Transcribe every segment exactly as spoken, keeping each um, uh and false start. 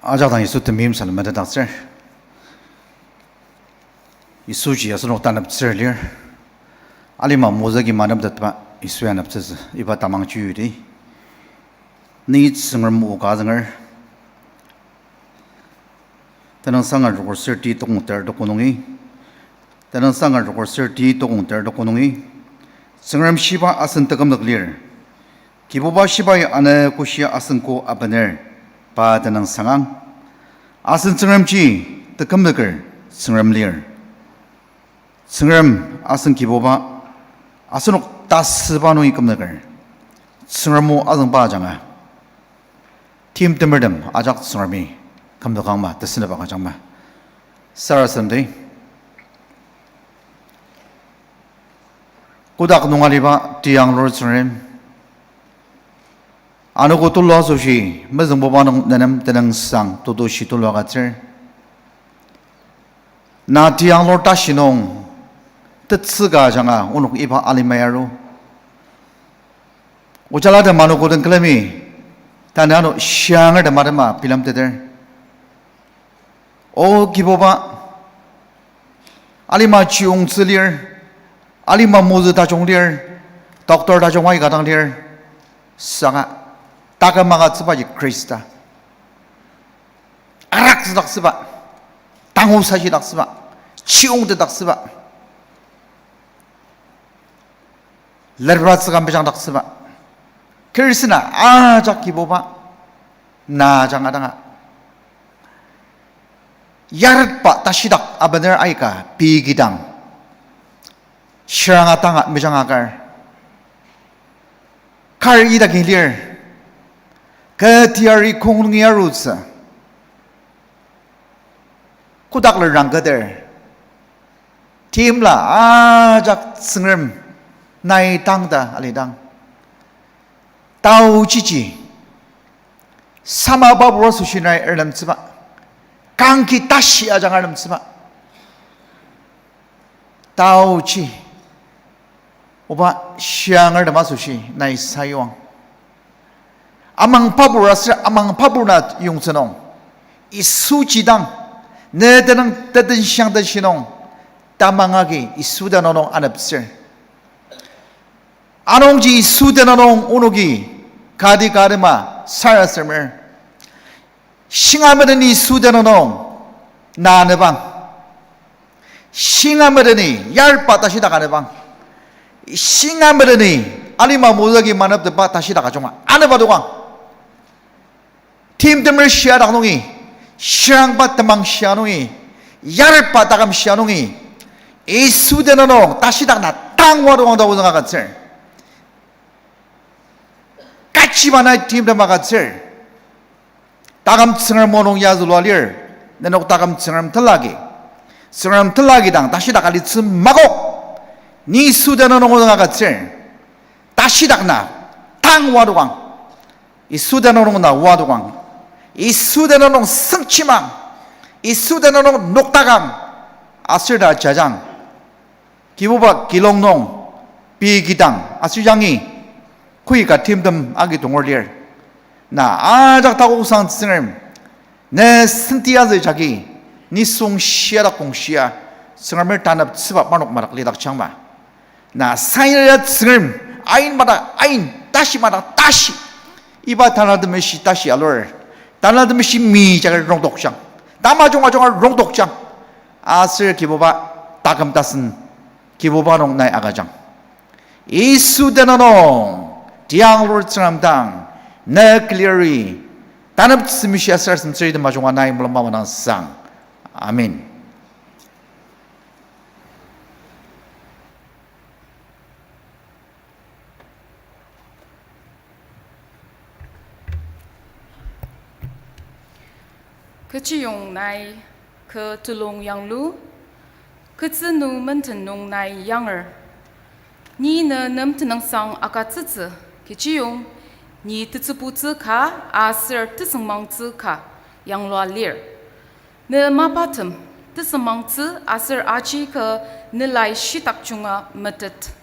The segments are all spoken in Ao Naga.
Ajak dang Yisu temeim salem metetdaktsür. Yisuji asenok taneptsür lir. Alima mozü agi maneptetba Yisu aneptsütsü iba tamang chiyudi. Ni Tsüngrem o ka azünger. Tenüngsang arogo thirty tokong ter toko nungi. Tenüngsang arogo thirty tokong ter toko nungi. Tsüngrem shiba asen tekümzük lir. Kibuba shibai ana koshia asen ko abener, pa tenüngsangang. Asen Tsüngremji tekümzüker Tsüngrem lir. Tsüngrem asen Kibuba asenok tasüba nungi kümzüker. Tsüngrem o azüngba ajanga timtemertem ajak Tsüngremi kümzükangma tesünepang ajangma. Sarasademdi. Kotak nung aliba tiyanglur Tsüngrem, anogo tulu asoshi mezüngbuba nung nenem tenüngsang tetushi tulu agütsür. Na tiyanglur tashi nung tetsüka ajanga onok iba alimai aru. Ojalatem anogo den külemi, tanü ano shiangertem atema bilemteter. O Kibuba, alima chiyongtsü lir, alima mozü tajung lir, doctor tajung aika dang lir, saka taküm agütsübaji Khrista. Araktsüdaktsüba, tangu sashidaktsüba, chiyongtedaktsüba, lerbatsüka mejangdaktsüba, kersina ajak Kibuba, na ajanga danga yaretba tashidak abener aika pei kidang shiranga tanga mejanga kar, kar idaki lir, kü teyari kong nungi arutsü, kotak lerang keter, timla ajak Tsüngrem nai tang ta alidang, taochiji sama babur asoshi nai erlemtsüba, kangki tashi ajanga erlemtsüba, taochi oba shiangertem asoshi nai sayuang. Amang babur aser amang babur na yongtsü nung, Yisuji dang, ne tenüng teten shiang tashi nung, tamang agi Yisu tenüng nung aneptsür. Anungji Yisu tenüng nung onoki kati katema sarasademer. Shinga medeni Yisu tenüng nung na anepang. Shinga medeni yaretba tashidak anepang. Shinga medeni alima mozü agi maneptetba tashidak ajunga anepa dokang. Timtemer shia dak nungi, shirangba temang shia nungi, yaretba taküm shia nungi, Yisu tenüng nung tashidak na tangwa dokang ta ozüng agütsür. Kachiba nai timtem agütsür. Taküm Tsüngrem o nung yazülua lir. Nenok taküm Tsüngrem telagi, Tsüngrem telagi dang tashidak alitsü makok. Ni Yisu tenüng nung ozüng agütsür. Tashidak na tangwa dokang. Yisu tenüng nung na wa dokang. Yisu tenüng nung sengchimang. Yisu tenüng nung noktakang. Aser ta jajang. Kibuba kilong nung pei kidang aser yangi koi ka timtem agi tongur lir. Na ajak takok sang Tsüngrem, ne senti azü jagi nisung shia dak kongshia Tsüngremer taneptsüba parnok madak lidakjangma. Na sanya Tsüngrem, ain madak ain, tashi madak tashi, iba Tanela Temeshi tashi alur. Tanela Temeshi mi jaga rongdokjang, tamajung ajunger rongdokjang. Aser Kibuba, taküm tasen Kibuba nung nai agüjang. Yisu tenüng nung, tiyanglur Tsüngrem dang, ne clear-i, taneptsü mishia sarasademtsüri temajunga nai mulung mama dang sang. Amen. Kechiyong nai kü telung yanglu, ketsü nü menden nung nai yanger. Ni ne nem tenüngsang agütsütsü, kechiyong ni tetsübutsü ka aser tesüngmangtsü ka yanglua lir. Ne mapatem tesüngmangtsü aser aji ka nelai shitak junga metet.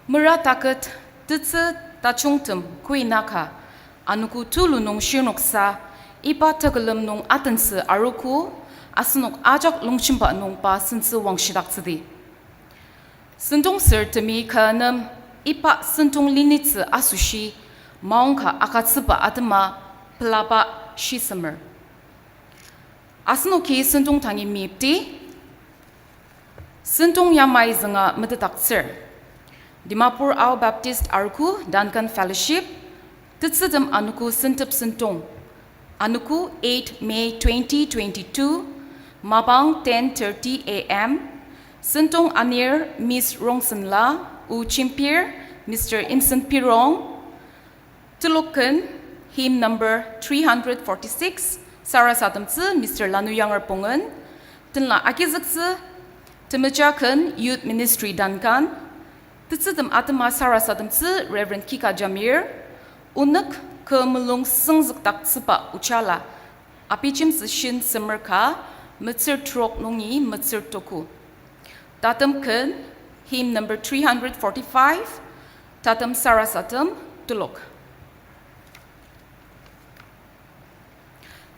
Mera taket tetsü tajungtem kuinaka, Anogo tulu nung shirnoksa, iba tekülem nung atentsü arogo, asenok ajak longjemba nung pa sentsü wangshidaktsüdi. Sentong sürtemi ka nem iba sentong linitsü asoshi maongka agütsüba atema pelaba shisemer. Asenoki sentong tangi meyipdi, sentong yamai zünga metetdaktsür. Dimapur Ao Baptist Arogo Duncan Fellowship, tetsütem anogo sentep sentong. Anogo eight May twenty twenty-two, mapang ten thirty A M. Sentong anir Miss Rongsenla, o jembir Mister Imsen Pirong. Telokken, hymn number three hundred forty-six, sarasademtsü Mister Lanuyanger Pongen. Tenla agizüktsü, temeja ken Youth Ministry Duncan. Tetsütem atema sarasademtsü Reverend Kika Jamir. Onük kü mulung süngzükdaktsüba ojala, Abijemtsü shin semer ka, metsür trok nungi metsür tuku. Tatem ken, hymn number three hundred forty-five, tatem sarasadem telok.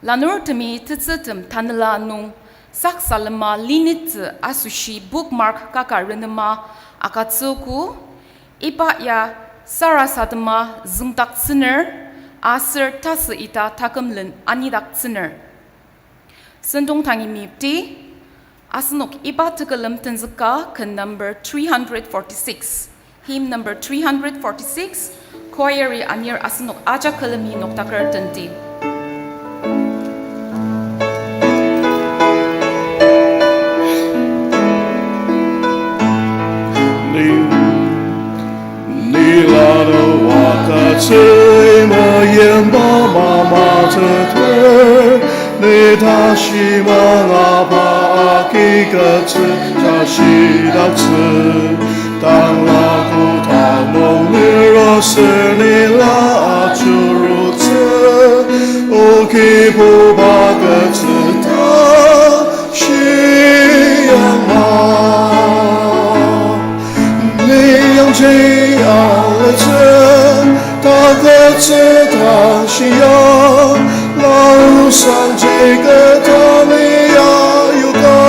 Lanurtemi tetsütem tanela nung saksalema linitsü asoshi bookmark kaka renema agütsüogo, iba ya sarasadema züngdaktsüner aser tasü ita takümlen anidaktsüner. Sentong tangi meyipdi, asenok iba tekülem tenzüka ken number three hundred forty-six, hymn number three hundred forty-six, choir-i anir asenok ajak külemi noktaker tenti. Ni, ni lado wakatsü meyimba mamateter, ni tashi mangaba agi katsü tashi daktsü. Tangla kodang nung lira ser ni la ajurutsü, o Kibuba katsü ta shiang ma. Ni yangji alitsü, ta katsü ta shiang, lau sangji keta ni ayuka.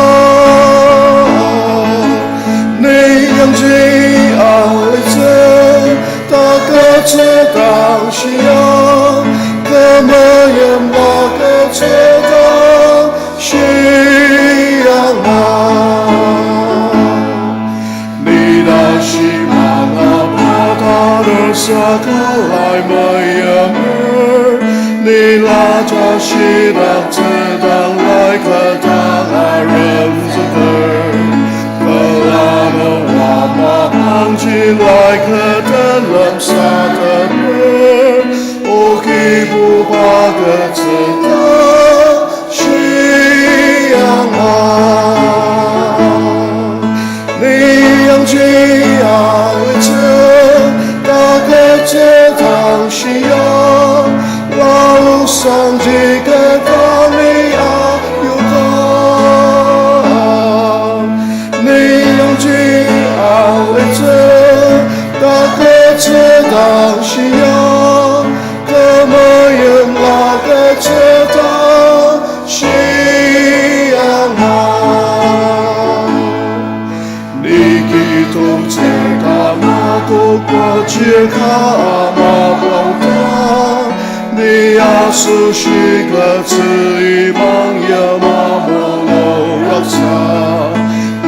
Ni yangji alitsü, ta katsü ta shiang, kü meyimba katsü ta shiang ma. Ni tashi mangaba ta ner saka lai meyimer, ni la tashi daktsü dang lai kü dang aremzüker. Kala na wama angji lai kü dang lemsateper, o Kibuba katsü ta shiang ma. Ni yangji alitsü, ta katsü dang shiang, lau sangji keta ni ayuka. Ni yangji alitsü, ta katsü dang shiang, kü meyimba katsü ta shiang ma. Ni kidong tsüka makokba chir ka ama bauta, ni asoshi katsü imang yama molo raksa.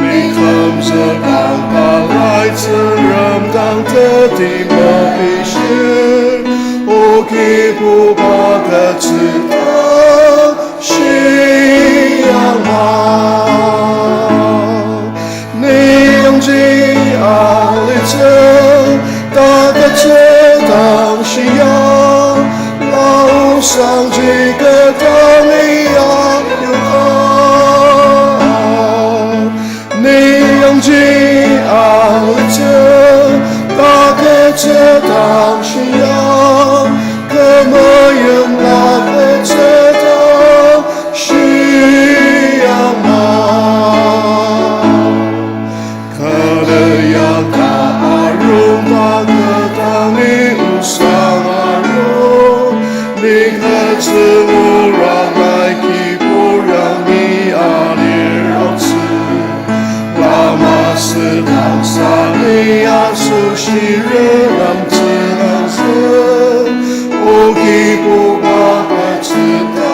Ni kümzük angka lai Tsüngrem dang teti mepishir, o Kibuba katsü ta shiang ma. Ni yangji alitsü, ta katsü dang shiang, lau sangji keta ni ayuka. Ni yangji alitsü, ta katsü dang shiang, kü meyimba katsü ta shiang ma. Kü yaka ar Sünang sani asoshi renemtsü nangzü, o Kibuba atsüta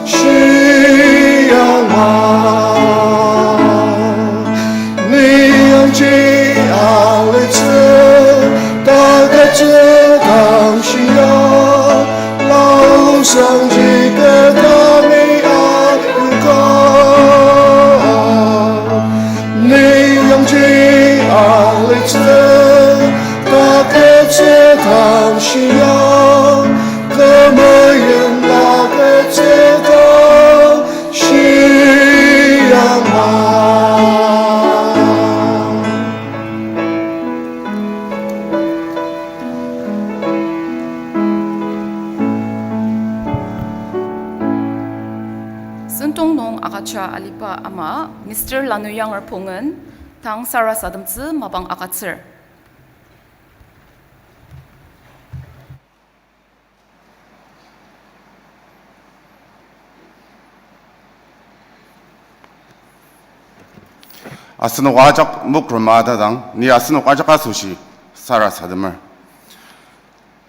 shiang ma. Ni yangji alitsü, taketsü tang shiang, laosangji ketami ayuka. Ni yangji alitsü, taketsü tang shiang, temeim taketsü tang shiang ma. Sentong nung agüja aliba ama, Mister Lanuyanger Pongen, tang sarasademtsü mapang agütsür. Asenok ajak mokrema tatang, ni asenok ajak asoshi sarasademer.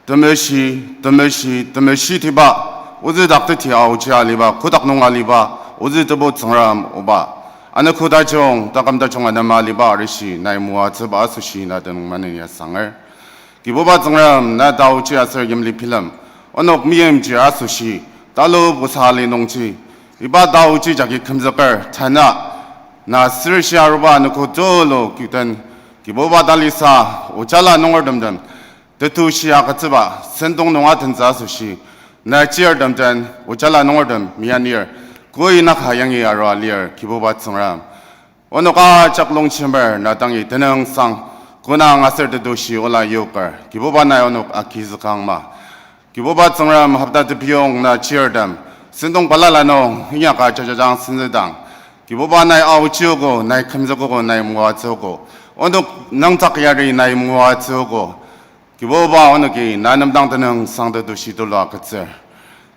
Temeshi, temeshi, temeshitiba, ozü dak teti aoji aliba, kotak nung aliba, ozü Tebu Tsüngrem oba. Anogo tajung, taküm tajung anema aliba arishi, nai moatsüba asoshi na tenüng maneni asanger. Kibuba Tsüngrem, na taoji aser yimli bilem, onok meimchir asoshi, talu busa ali nungji, iba taoji jagi kümzüker, tanü, na sürshi aruba anogo tulu kiten, Kibuba talisa, ojala nungertemtem, tetushi agütsüba, sentong nung atentsü asoshi, na chirtem den, ojala nungertem, mianir, koi naka yangi arua lir, Kibuba Tsüngrem. Onok ajak longjemer na dangi tenüngsang, konang aser tetushi ola yoker, Kibuba nai onok agizükang ma. Kibuba Tsüngrem hopta tepiyong na chirtem, sentong balala nung, inyaka jajajang senzüdang. Kibuba nai aochiogo, nai kümzükogo, nai moatsüogo. Onok nangzük yari nai moatsüogo. Kibuba onoki na nemdang tenüngsang tetushi tulu agütsür.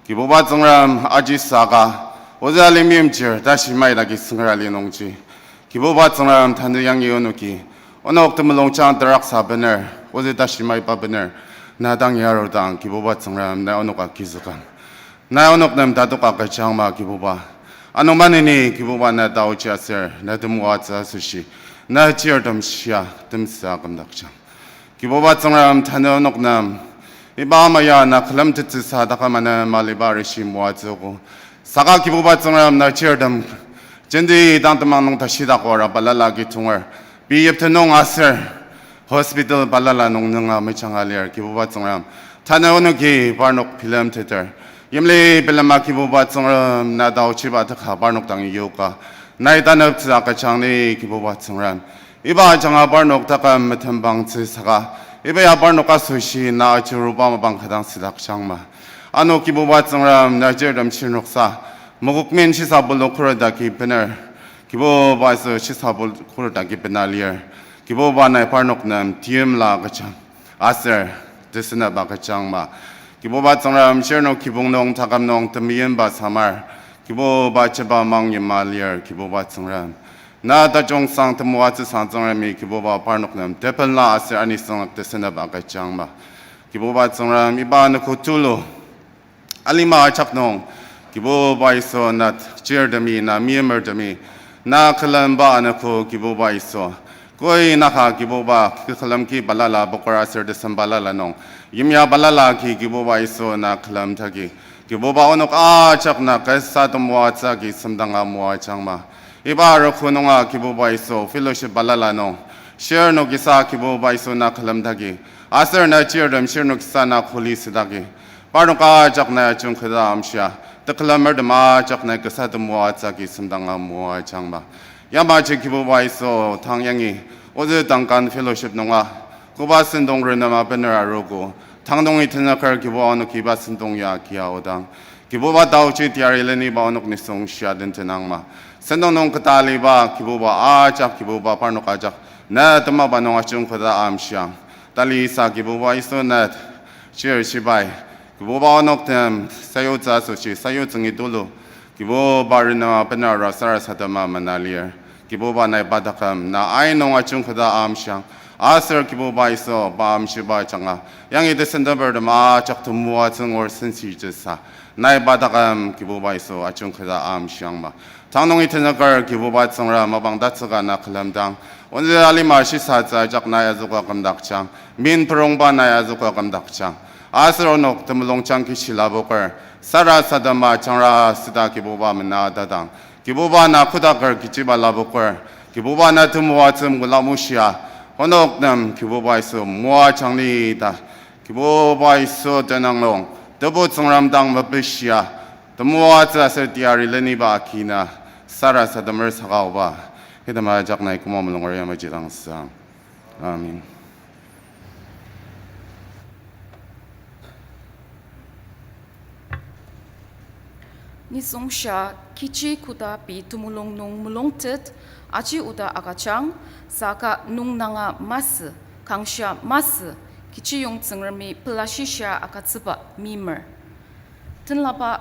Kibuba Tsüngrem ajisaka, ozü ali meimchir tashi mai daki süngera li nungji. Kibuba Tsüngrem tanü yangi onoki, onok temulungjang teraksa bener, ozü tashi maiba bener, na dang yarudang, Kibuba Tsüngrem, na onok agizükang. Na onok nem tatok agüjang ma Kibuba. Ano maneni Kibuba na taoji aser, na temoatsü asoshi, na chirtem shia, temsa kümdakjang. Kibuba Tsüngrem tanü onok nem, iba ama ya na külemtettsüsa taküm anema aliba arishi moatsüogo. Saka Kibuba Tsüngrem na chirtem, jenti dang temang nung tashidak ora balala agi tonger. Pei yipten nung aser, hospital balala nung nunga mejanga lir Kibuba Tsüngrem. Tanü onoki parnok bilemteter. Yimli bilema Kibuba Tsüngrem na taochiba teka parnok dangi yoka. Nai taneptsü agüjang ni Kibuba Tsüngrem. Iba ajanga parnok taküm metembangtsü saka. Iba ya parnok asoshi na ajuruba mapang kadang südakjang ma. Ano Kibuba Tsüngrem na chirtem shinroksa. Mokokmen shisa bulu khuret agi bener. Kibuba Yisu shisa bulu khuret agi bena lir. Kibuba nai parnok nem teimla agüjang. Aser, tesenep agüjang ma. Kibuba Tsüngrem shirnok kibong nung taküm nung temeimba samar. Kibuba jeba mang yima lir, Kibuba Tsüngrem. Na tajung sang temoatsü sang Tsüngremi Kibuba parnok nem tepenla aser anisüngak tesenep agüjang ma. Kibuba Tsüngrem iba anogo tulu. Alima ajak nung, Kibuba Yisu na chirtemi, na meimertemi, na külemba anogo Kibuba Yisu. Koi naka Kibuba, kü külemki balala, bokor aser tesem balala nung. Yimya balala ki Kibuba Yisu na külemtaki. Kibuba onok ajak na kasa temoatsü agi semdanga moajang ma. Iba arogo nunga Kibuba Yisu, fellowship balala nung. Shirnok kisa Kibuba Yisu na külemtaki. Aser na chirtem shirnok kisa na kuli südaki. Parnok ajak na ajungketa amshia. Tekülemertem ajak na kasa temoatsü agi semdanga moajang ma. Yamaji Kibuba Yisu tang yangi. Ozü Duncan fellowship nunga. Koba sentong renema bener arogo. Tang nungi tenüker Kibuba onoki iba sentong ya kia odang. Kibuba taochi teyari leniba onok nisung shia den tenang ma. Sentong nung keta aliba Kibuba ajak Kibuba parnok ajak. Na temaba nung ajungketa amshiang. Talisa Kibuba Yisu na chir shibai. Kibuba onok tem sayutsü asoshi sayutsüngi tulu. Kibuba renema bener sarasadema mena lir. Kibuba nai pa taküm na ai nung ajungketa amshiang. Aser Kibuba Yisu pa amshiba ajanga, yangi tesentepertem ajak temoatsü ngur sensitettsüsa, nai pa taküm Kibuba Yisu ajungketa amshiangma. Tang nungi tenüker Kibuba Tsüngrem mapang tatsüka na külemdang, onzü alima shisatsü ajak nai azüka kümdakjang, min perongba nai azüka kümdakjang. Aser onok temulungjang kishi lapoker, sarasadema jangra süda Kibuba mena tadang, Kibuba na kodaker kechiba lapoker, Kibuba na temoatsü mulamushia, onok nem Kibuba Yisu moajangni ta, Kibuba Yisu tenüng nung, Tebu Tsüngrem dang mepishia, temoatsü aser teyari leniba akina, sarasademer saka oba, item ajak nai küma mulunger yamaji dang sang. Amen. Nisung sha kechi koda pei temulung nung mulungtet, aji oda agüjang, saka nungnanga masü, kangshia masü, kechiyong Tsüngremi pelashishia agütsüba meimer. Tenlaba,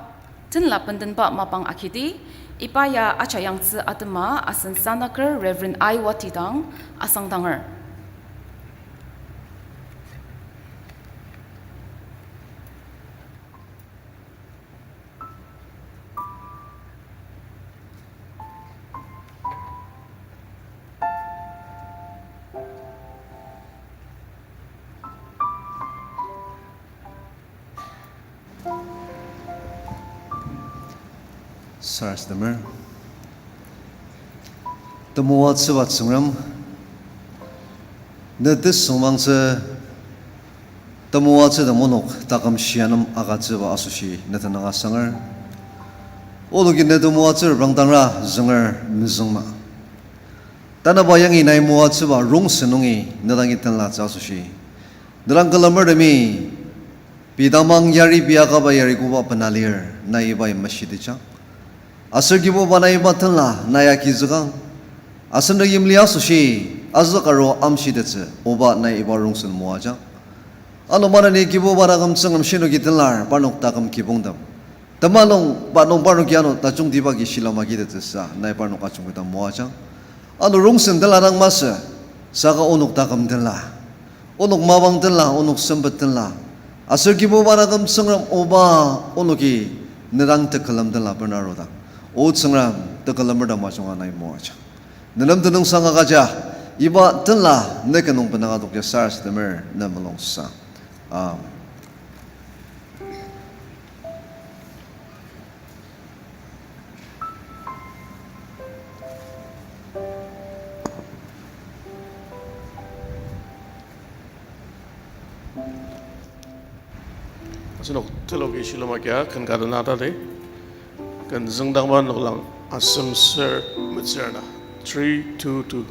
tenla bendenba mapang agidi, iba ya ajayangtsü atema asen sanaker Reverend Aiwati dang asangdanger. Sarasademer. Temoatsüba Tsüngrem, ne tesüngmangtsü temoatsü tem onok taküm shia nem agütsüba asoshi ne tenüng asanger. Onoki ne temoatsü reprangdangra zünger mezüngma. Tanaba yangi nai moatsüba rongsen nungi ne dangi tenlatsü asoshi, ne dang külemertemi pei tamang yari pei akaba yari koba bena lir, nai ibai meshitejang. Aser Kibuba nai iba tenla nai agizükang. Asen yimli asoshi azük aru amshitettsü, oba nai iba rongsen moajang. Ano maneni Kibuba taküm Tsüngrem shinoki tenlar parnok taküm kibongtem. Tema nung, pa nung parnoki ano tajungtiba ki shilem agitettsüsa, nai parnok ajungketa moajang. Ano rongsen tenla dang masü, saka onok taküm tenla, onok mapang tenla, onok sempet tenla, aser Kibuba taküm Tsüngrem oba onoki ne dang tekülem tenla bena arudang, O Tsüngrem, tekülemer dang majunga nai moajang. Nenem tenüngsang agüja, iba tenla ne ki nung bena adokja sarasademer ne mulungsa. Amen. Asenok teloki shilem agia ken ka dena tati. Ken züngdangba noklang asem ser metsür na. Three, two, two.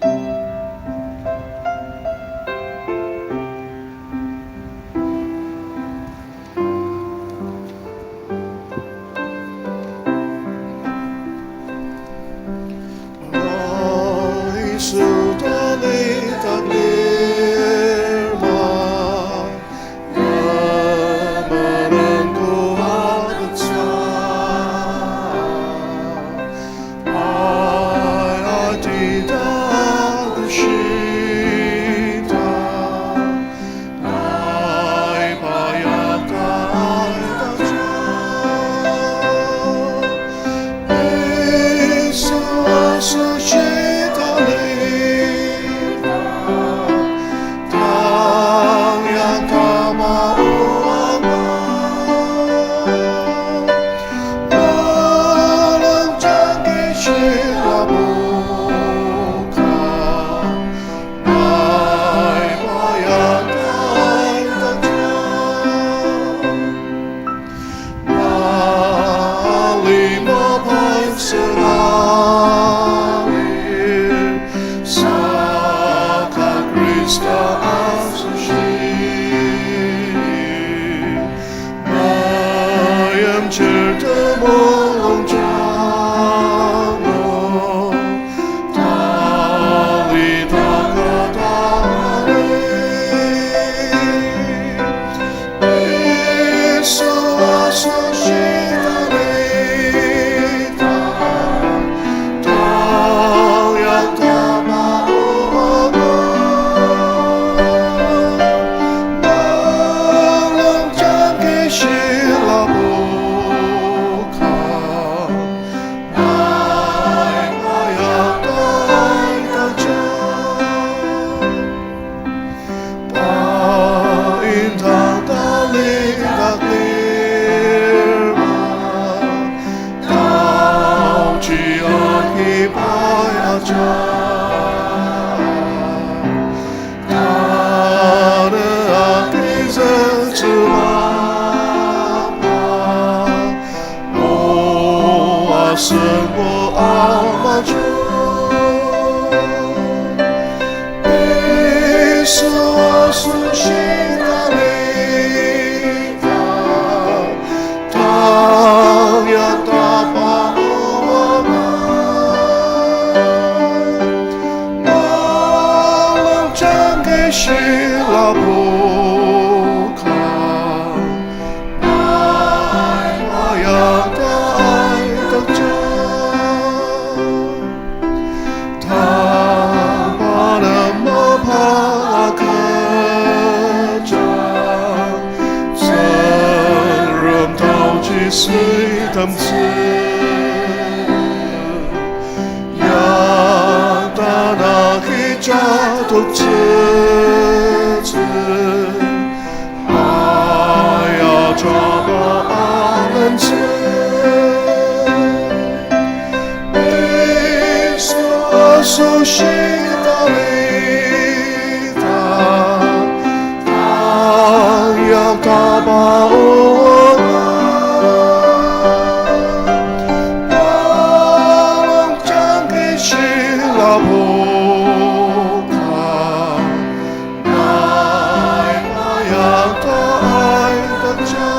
Asoshi nalidang, tang ya taba oa. Malang jangki shila buka, nai ayakdang aidakja. Tang pa nem mapa agüjang, Tsüngrem taoji süitemtsü. Yangdang na kecha toktsütsü, aya jaba anentsü. Yisu asoshi nalidang, tang ya taba oa. Malang jangki shila buka, nai ayakdang aidakja.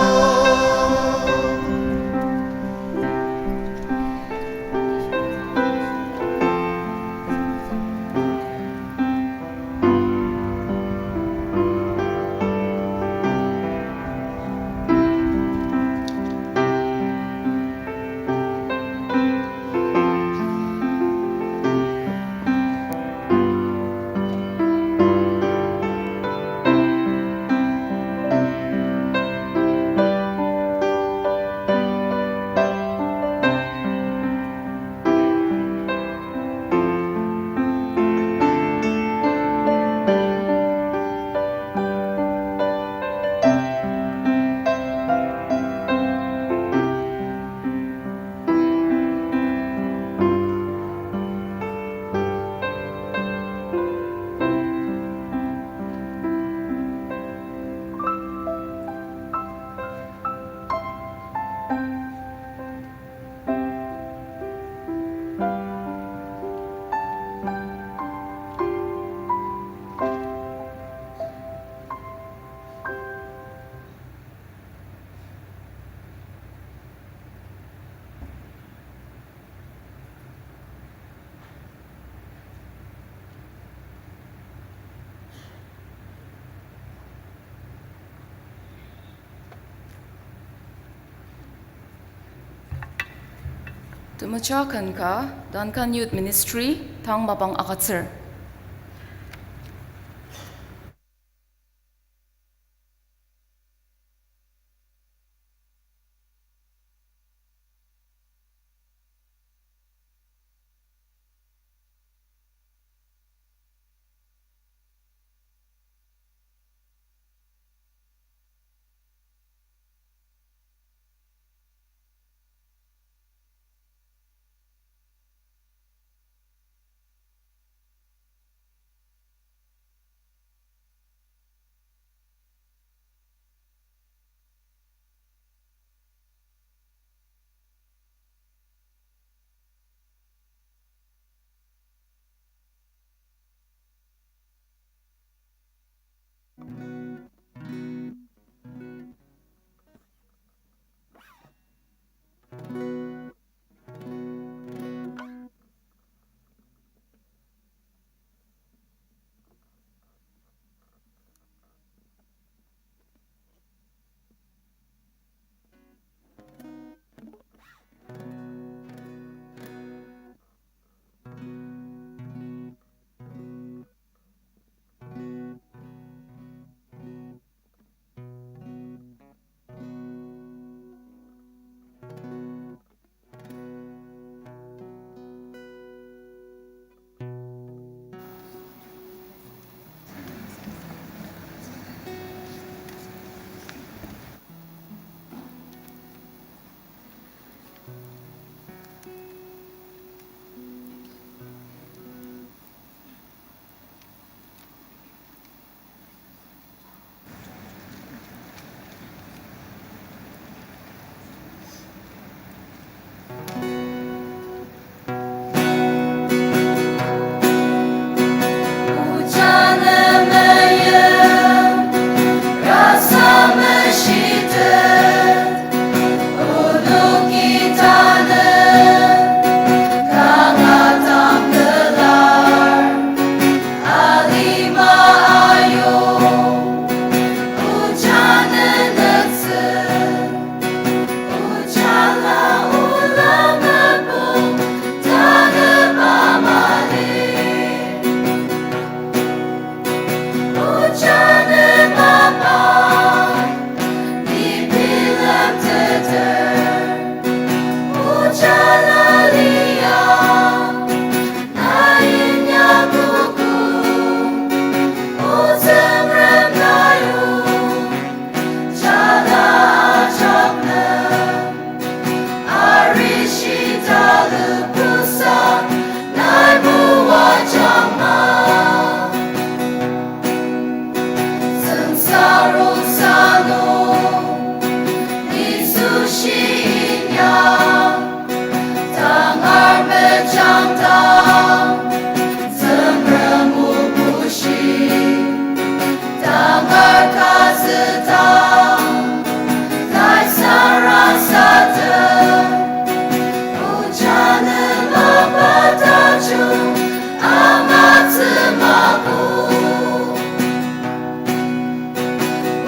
Temecha ken ka, Duncan Youth Ministry, tang mapang agütsür.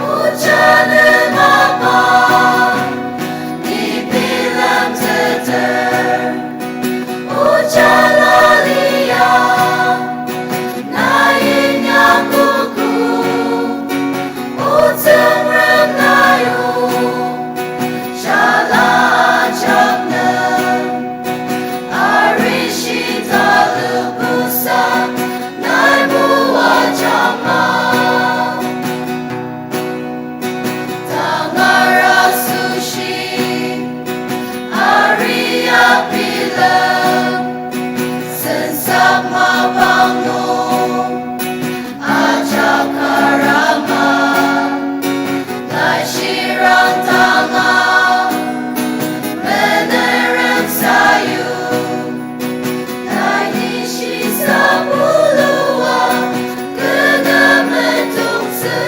Oja ne mapa, ni bilemteter, oja la lia, na inyakogo, O Tsüngrem na yong, jala ajak nem, arishi talüpoksa, nai moajangma. Tangar asoshi, aria bilem, sensak mapang nung, ajak karama, laishirang tanga, menerem sayu, nai ni shisa bulua, kena metongtsü.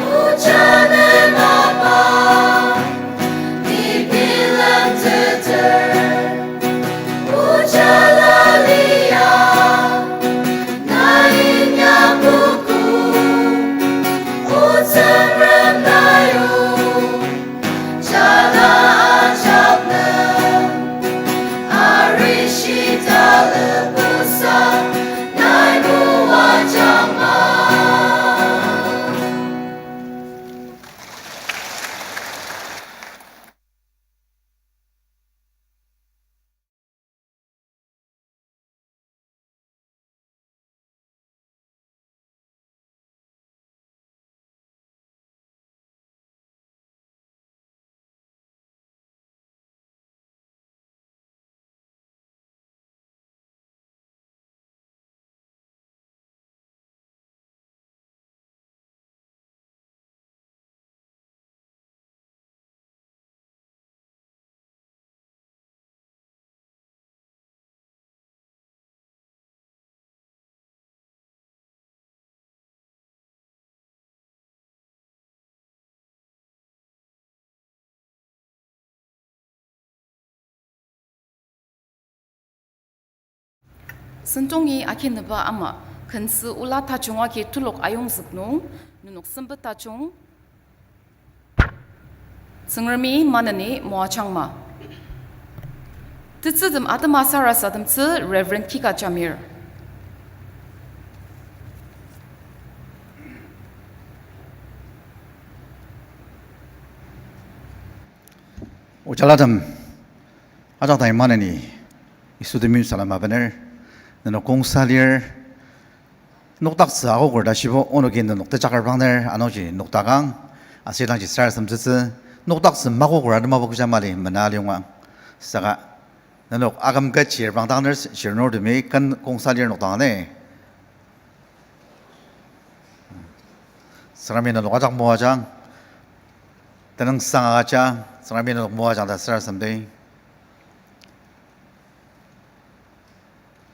Oja ne mapa, ni bilemteter, oja la lia, na inyakogo, O Tsüngrem na yong, jala ajak nem, arishi talüpoksa, nai moajangma. Sentongi akineba ama, kensü ola tajung agi telok ayongzük nung, nenok sempet tajung, Tsüngremi maneni moajangma. Tetsütem atema sarasademtsü Reverend Kika Jamir. Ojalatem, ajak dang maneni Yisu temeim salem abener, nenok kongsa lir, nokdaktsü akoker ta shibo, onoki nenok tejaker bangner, anungji noktakang, aser idangji sarasademtsütsü, nokdaktsü makoker atema kecha mali mena liongang. Saka nenok aküm ket chir bangdang ner, chirnurtemi ken kongsa lir nokdang ne. Tsüngremi nenok ajak moajang, tenüngsang agüjang, Tsüngremi nenok moajang ta sarasademdi.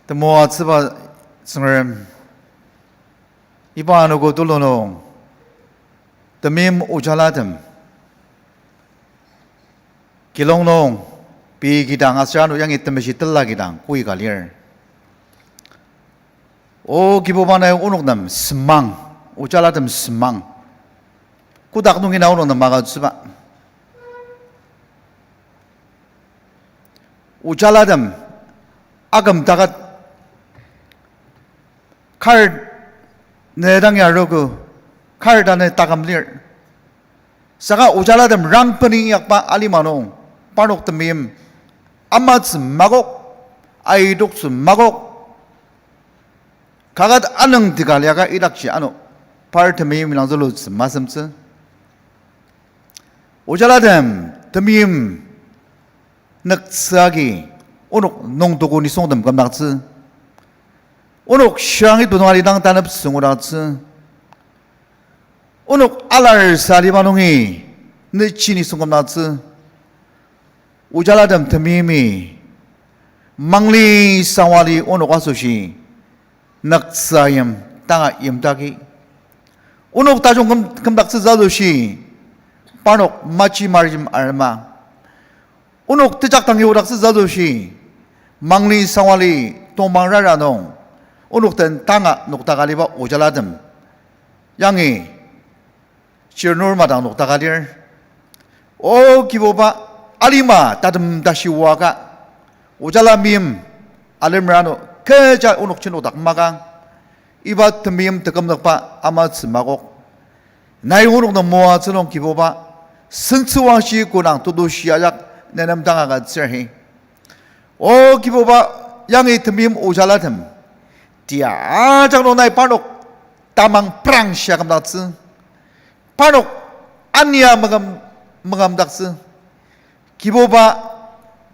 Temoatsüba Tsüngrem, iba anogo tulu nung, temeim ojalatem, kilong nung, pei kidang aser ano yangi temeshi tela kidang koi ka lir. O Kibuba nai onok nem semang, ojalatem semang. Kotak nungi na onok nem magütsüba. Ojalatem aküm taket, kar ne dang ya arogo, kar ta ne taküm lir. Saka ojalatem rangpeni inyakba alima nung, parnok temeim amatsü makok, aitoktsü makok, kaket anüng teka liaka idakji ano, par temeim ilang zülutsü masemtsü. Ojalatem temeim nüktsü agi onok nungtoko nisungtem kümdaktsü. Onok shirangi tenüng alidang taneptsü ngudaktsü. Onok alar sa aliba nungi nüchi nisung kümdaktsü. Ojalatem temeimi mangli sangwali onok asoshi nüktsü ayim tanga yimtaki. Onok tajung küm-, kümdaktsü zülushi parnok machi marim arema. Onok tejak tangi odaktsü zülushi mangli sangwali tongmangrara nung, onok den tanga nokdaka aliba ojalatem yangi chirnur madang nokdaka lir. O Kibuba, alima tatem tashi oaka, ojala meim alemer ano kecha onok jenodak maka, iba temeim tekümnükba amatsü makok. Nai onok nem moatsü nung Kibuba, sentsüwangshi kodang tetushi ajak nenem dang agütsür hi. O Kibuba, yangi temeim ojalatem tia ajak nung nai parnok tamang prangshia kümdaktsü, parnok ania mangam, mangamdaktsü. Kibuba,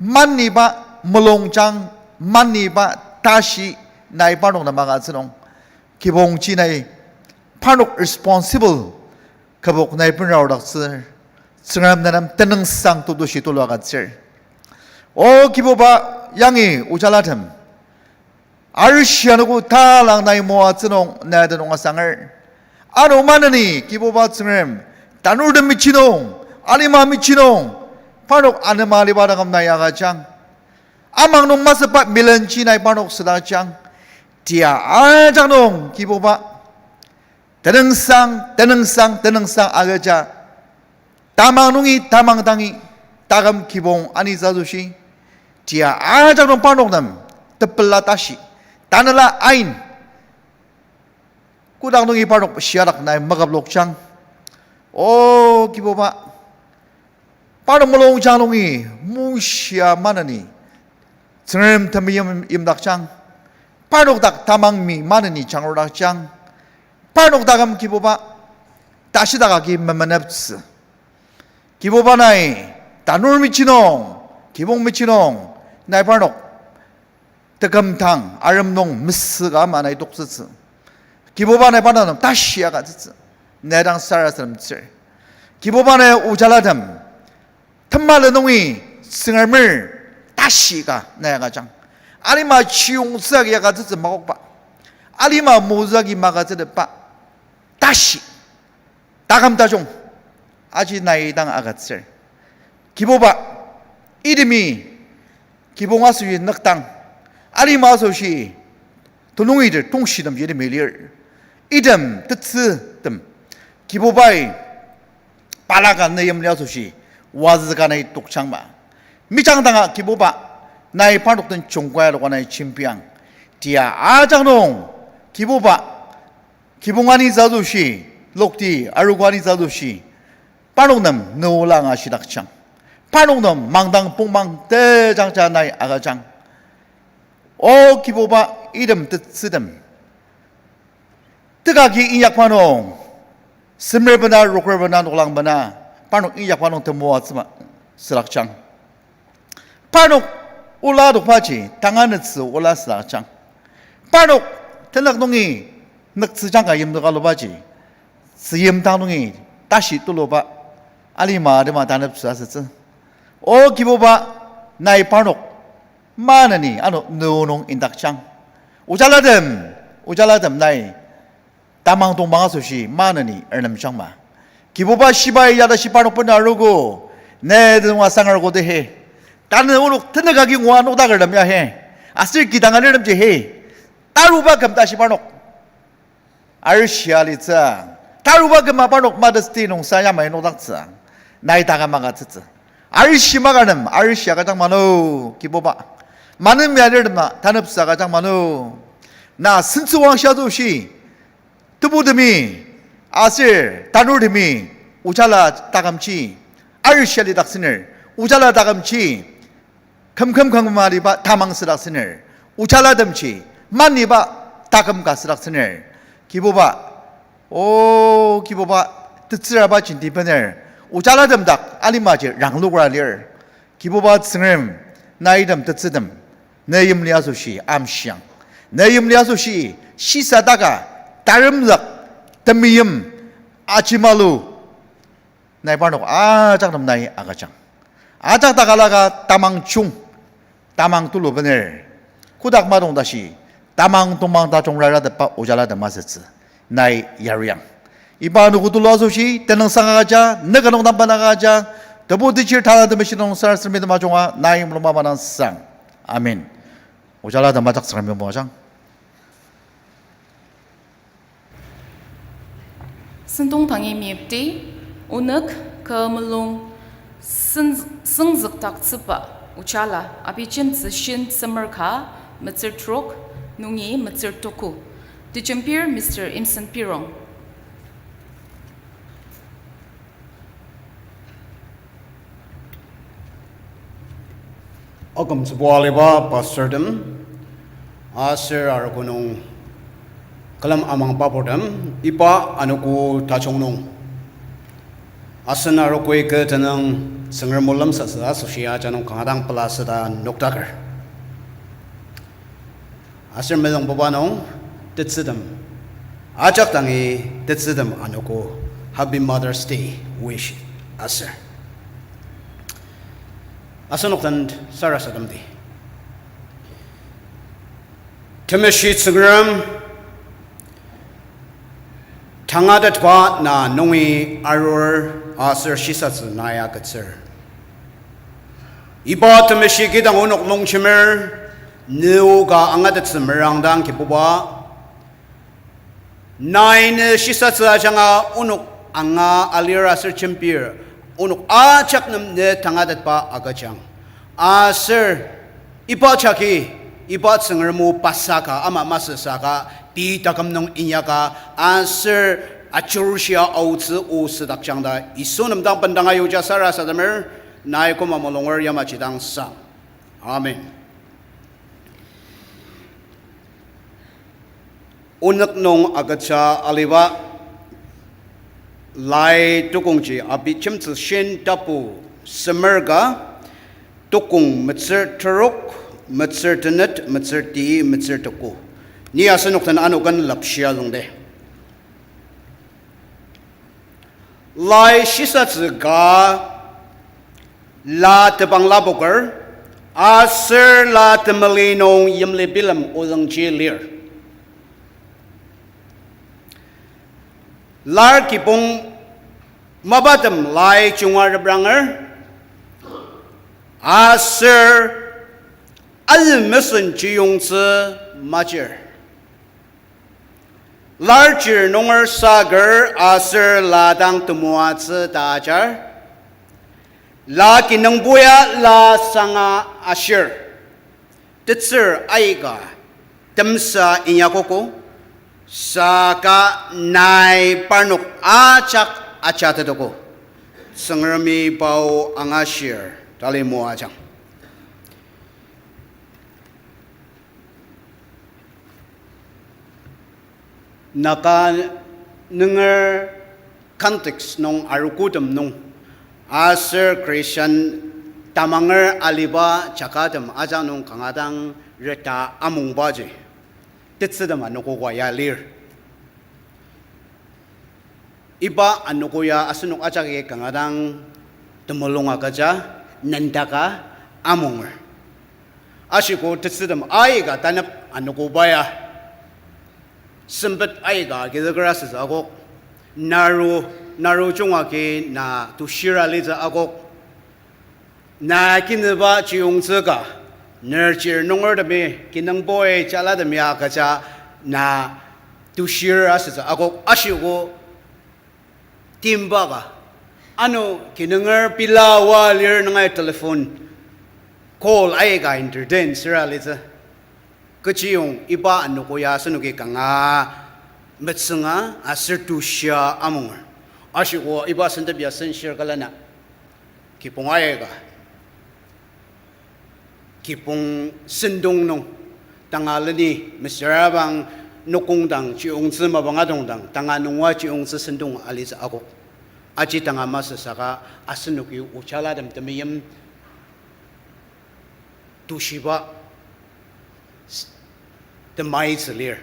maniba mulungjang, maniba tashi nai parnok nem agütsü nung, kibongji nai parnok responsible kübok nai benra aodaktsür, Tsüngrem nenem tenüngsang tetushi tulu agütsür. O Kibuba, yangi ojalatem arishi anogo talang nai moatsü nung nai tenüng asanger. Ano maneni Kibuba Tsüngrem, tanurtem mechi nung, alima mechi nung, parnok anema aliba taküm nai agüjang. Amang nung masüba milenji nai parnok südakjang. Tia ajak nung Kibuba, tenüngsang, tenüngsang, tenüngsang agüja, tamang nungi tamang dangi taküm kibong anitsü asoshi, tia ajak nung parnok nem tepela tashi, tanela ain, kotak nungi parnok shiadak nai maküplokjang. O Kibuba, parnok mulungjang nungi mushia maneni Tsüngrem temeim yimdakjang. Parnok dak tamang mi maneni jangrudakjang. Parnok taküm Kibuba, tashidak agi memeneptsü. Kibuba nai, tanur mechi nung, kibong mechi nung, nai parnok tekümdang arem nung mesüka ama nai toktsütsü. Kibuba nai parnok nem tashi agütsütsü. Nai dang sarasademtsür. Kibuba nai ojalatem temalen nungi Tsüngremer tashi ka nai agüjang. Alima chiyongtsü agi agütsütsü makokba, alima mozü agi magütsütetba tashi, taküm tajung aji nai dang agütsür. Kibuba, itemi kibong asoshi nükdang, alima asoshi tenüngdir tongshitemji itemi lir. Item tetsütem Kibubai, pala ka ne yimli asoshi wazü ka nai tokjangma. Mejang danga Kibuba, nai parnok den jungkai aloka nai jembiang. Tia ajak nung Kibuba, kibong anitsü asoshi, lokti arogo anitsü asoshi, parnok nem nüola angashidakjang. Parnok nem mangdang pongmang tejangja nai agüjang. O Kibuba, item tetsütem tekagi inyakba nung, semer bena, roker bena, noklang bena, parnok inyakba nung temoatsü ma südakjang. Parnok ola adokbaji tanganütsü ola südakjang. Parnok tenük nungi nüktsüjang ka yimdoka alubaji, tzüyimdang nungi tashi tuluba alima atema taneptsü asütsü. O Kibuba, nai parnok maneni ano nü nung indakjang. Ojalatem, ojalatem nai tamang tongpang asoshi maneni ernemjangma. Kibuba, shibai ya tashi parnok bena arogo, ne tenüng asangar kote he. Tanü onok tenük agi ngua nokdakertem ya he. Aser kidang alirtemji he, taruba küm tashi parnok arishia litsü. Taruba küma parnok Mother's Day nungsa yamai nokdaktsü. Nai taküm agütsütsü. Arishi makartem arishi agüjang mano, Kibuba. Manem ya alirtem na taneptsü agüjang mano. Na sentsüwangshi asoshi tebutemi aser tanurtemi ojala takümji arishia lidaktsüner, ojala takümji kümküm kangma liba tamang südaktsüner, ojalatemji maniba taküm ka südaktsüner. Kibuba, o Kibuba, tetsüraba jenti bener ojalatem dak alimaji ranglokra lir. Kibuba Tsüngrem, nai item tetsütem ne yimli asoshi amshiang. Ne yimli asoshi shisadaka, taremzük, temeim, ajimalu, nai parnok ajak nem nai agüjang. Ajak takalaka tamang jung, tamang tulu bener, kotak madong tashi tamang tongpang tajung raratepa ojalatem asütsü nai yariang. Iba anogo tulu asoshi tenüngsang agüja, ne ka nung dang bena agüja, Tebu Techir Tanela Temeshi nung sarasademdi temajunga nai mulung baba dang sang. Amen. Ojala dama dak Tsüngremi moajang. Sentong tangi meyipti, onük kü mulung sen-, sengzükdaktsüba ojala, Abijemtsü Shin, semer ka, metsür trok, nungi metsür tuku. Tejembir Mister Imsen Pirong. Akümtsübo aliba pastortem, aser arogo nung külem amangba purtem, iba anogo tajung nung asen arogoi kü tenüng Tsüngrem o lemsatsü asoshi ajak nung kanga dang pela süda nokdaker. Aser mezüngbuba nung tetsütem, ajak dangi tetsütem anogo Happy Mother's Day wish aser asenok den sarasademdi. Temeshi Tsüngrem, tangatetba na nungi arur aser shisatsü na ya agütsür. Iba temeshi kidang onok longjemer, nü o ka angatettsü merangdang Kibuba, nai ne shisatsü ajanga onok anga alir aser jembir, onok ajak nem ne tangatetba agüjang. Aser iba jagi, iba Tsüngrem o pasaka ama masü saka, pei taküm nung inyaka, aser ajurushia aotsü o südakjang ta Yisu nem dang bendanga yuja sarasademer, nai koma mulunger yamaji dang sang. Amen. Onük nung agüja aliba lai tukongji Abijemtsü Shin tapu semer ka, tukong metsür terok, metsür tenet, metsür ti, metsür tuku. Ni asenok den ano ken lapshia züngdi. Lai shisatsü ka la tebang lapoker, aser la temeli nung yimli bilem ozüngji lir. Lar kibong mapatem lai junga repranger, aser azü mesen chiyongtsü majir. Lar chir nunger saker aser la dang temoatsü ta ajar. La kinungpo ya la sanga ashir. Tetsür aika temsa inyakogo, saka nai parnok ajak ajatetogo. Tsüngremi pao angashir tali moajang. Naga nunger context nung arogotem nung, aser Christian tamanger aliba jagatem ajak nung kanga dang reta amungbaji, tetsütem anogo ka ya lir. Iba anogo ya asenok ajaki kanga dang temulung agüja, nendaka amunger. Ashiko tetsütem aika tanep anogoba ya sempet aika agizüker asütsü akok. Naro, naro junga ki na tushira litsü akok. Na kinüba chiyongtsü ka, ner chir nungertemi, kinungpoi jalatemi agüja na tushir asütsü akok. Ashiko timba ka, ano kinunger pila oa lir nungai telephone call aika entertain süra litsü. Kechiyong iba anogo ya asenoki kanga metsünga aser tushia amunger. Ashiko iba sentep ya senshir kalena kibong aika, kibong sentong nung, tanga leni mesüra bang nokongdang chiyongtsü mapang atongdang, tanga nunga chiyongtsü sentong alitsü akok. Aji tanga masü saka asenoki ojalatem temeim tushiba s-, temaitsü lir.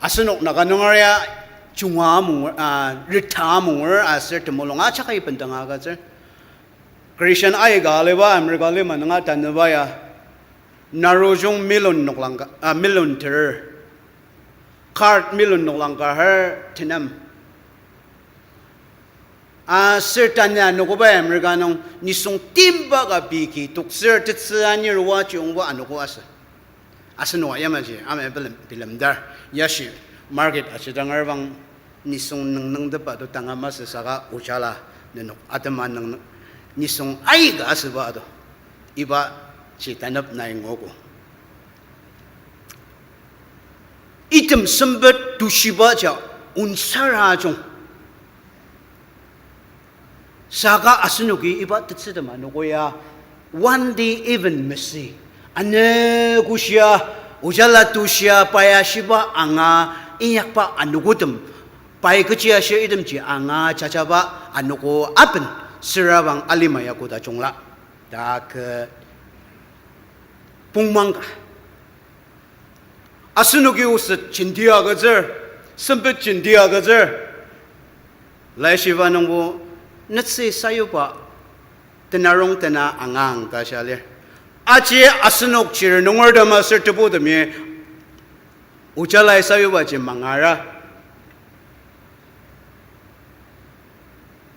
Asenok Naga nunger ya junga amunger, ah, reta amunger aser temulung ajak aibendanga agütsür. Christian aika aliba America lima nunga tanüba ya, narojung million noklang ka, ah, million ter, card million noklang ka har tenem. Aser tanü anogoba America nung nisung timba ka pei ki toktsür tetsü anir oa chiyongba anogo asü. Asenoka yamaji ama bilem, bilemdar. Yashi market ajidanger bang nisung nüngnüngtepa to tanga masü saka ojala nenok atema nüngnüng nisung aika asüba to. Ibaji tanep nai nguogo. Item sempet tushiba ja onsara jung. Saka asenoki iba tetsütem anogo ya, one day even mesü. Ane koshia, ojala tushia, pai ashiba anga, inyakba anogotem. Pai kechi ashir itemji anga jajaba anogo aben, sürabang alima ya koda jungla. Ta kü pongmang ka. Asenoki oset jenti agütsür, sempet jenti agütsür. Laishiba nungbo, netsü sayuba, tenarong tena angang ta shia lir. Aji asenok chir nungertem aser tebutemi, ojalai sayubaji mangara.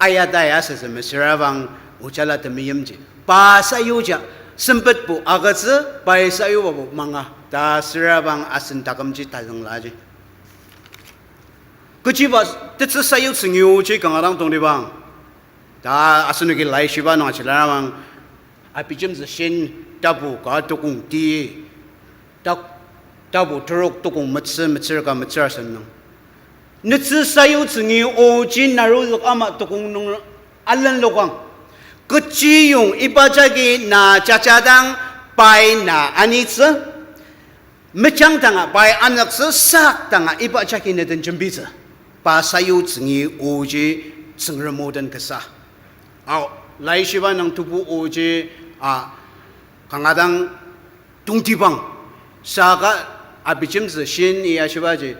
Ayatai asütsü mesüra bang ojala temeimji. Pa sayuja, sempetbo agütsü, pai sayubabo manga. Ta sürabang asen takümji tazünglaji. Kechiba tetsü sayutsü ngioji kanga dang tongtibang. Ta asenoki laishiba nung ajilarabang, Abijemtsü shin tapu ka tukong ti, ta, tapu terok tukong metsü, metsür ka metsür asem nung. Netsü sayutsü ngi oji narozük ama tukong nung alenlokang. Kechiyong iba jagi na jajadang pai na anitsü. Mejang danga pai anüktsü, sak danga iba jagi neden jembitsü. Pa sayutsü ngi oji Tsüngrem o den kasa. Ao, laishiba nung tebu oji, a, kanga dang tongtibang. Saka Abijemtsü shin i ashibaji,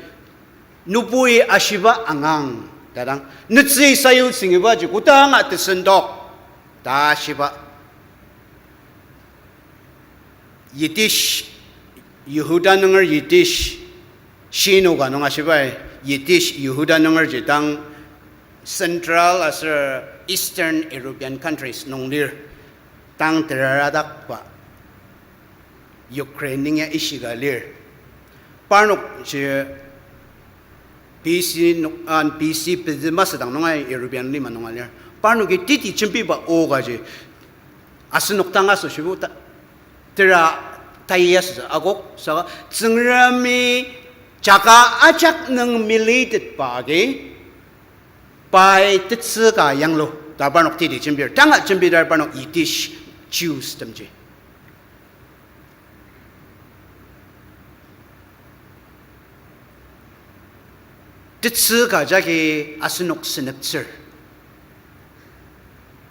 nubui ashiba angang, ta dang. Netsü sayutsü ngibaji kodanga tesendok, ta shiba. Yiddish, Yihuda nunger Yiddish, shinoka nung ashibai, Yiddish, Yihuda nungerji tang Central aser Eastern European countries nung lir, tang terara dakba Ukraine ning ya ishika lir. Parnokji B C nung, an B C pezü masüdang nunga European lima nunga lir. Parnoki teti jembiba o kaji asenok dang asoshibo ta, tera tai asütsü akok saka Tsüngremi jaka ajak nung melitetba agi pai tetsü ka yanglu ta parnok teti jembir. Tanga jembidar parnok Yiddish Jews temji. Tetsü ka jagi asenok seneptsür.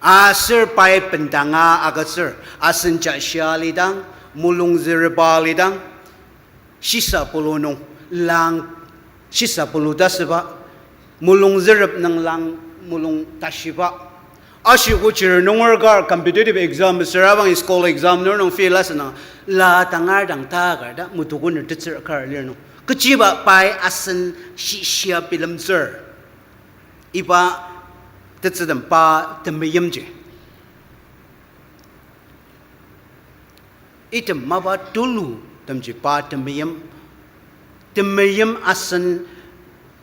Aser pai bendanga agütsür, asen jashia lidang, mulung züreba lidang, shisa pulu nung lang, shisa pulu tasüba, mulung zürep nung lang, mulung tashiba. Ashiko chir nunger kar competitive exam, sürabang school exam nur nung fail asüna, la tangar dang ta kar ta, mutukuner tetsür kar lir nung. Kechiba pai asen shishia bilemtsür. Iba tetsütem pa temeimji. Item mapa tulu temji pa temeim. Temeim asen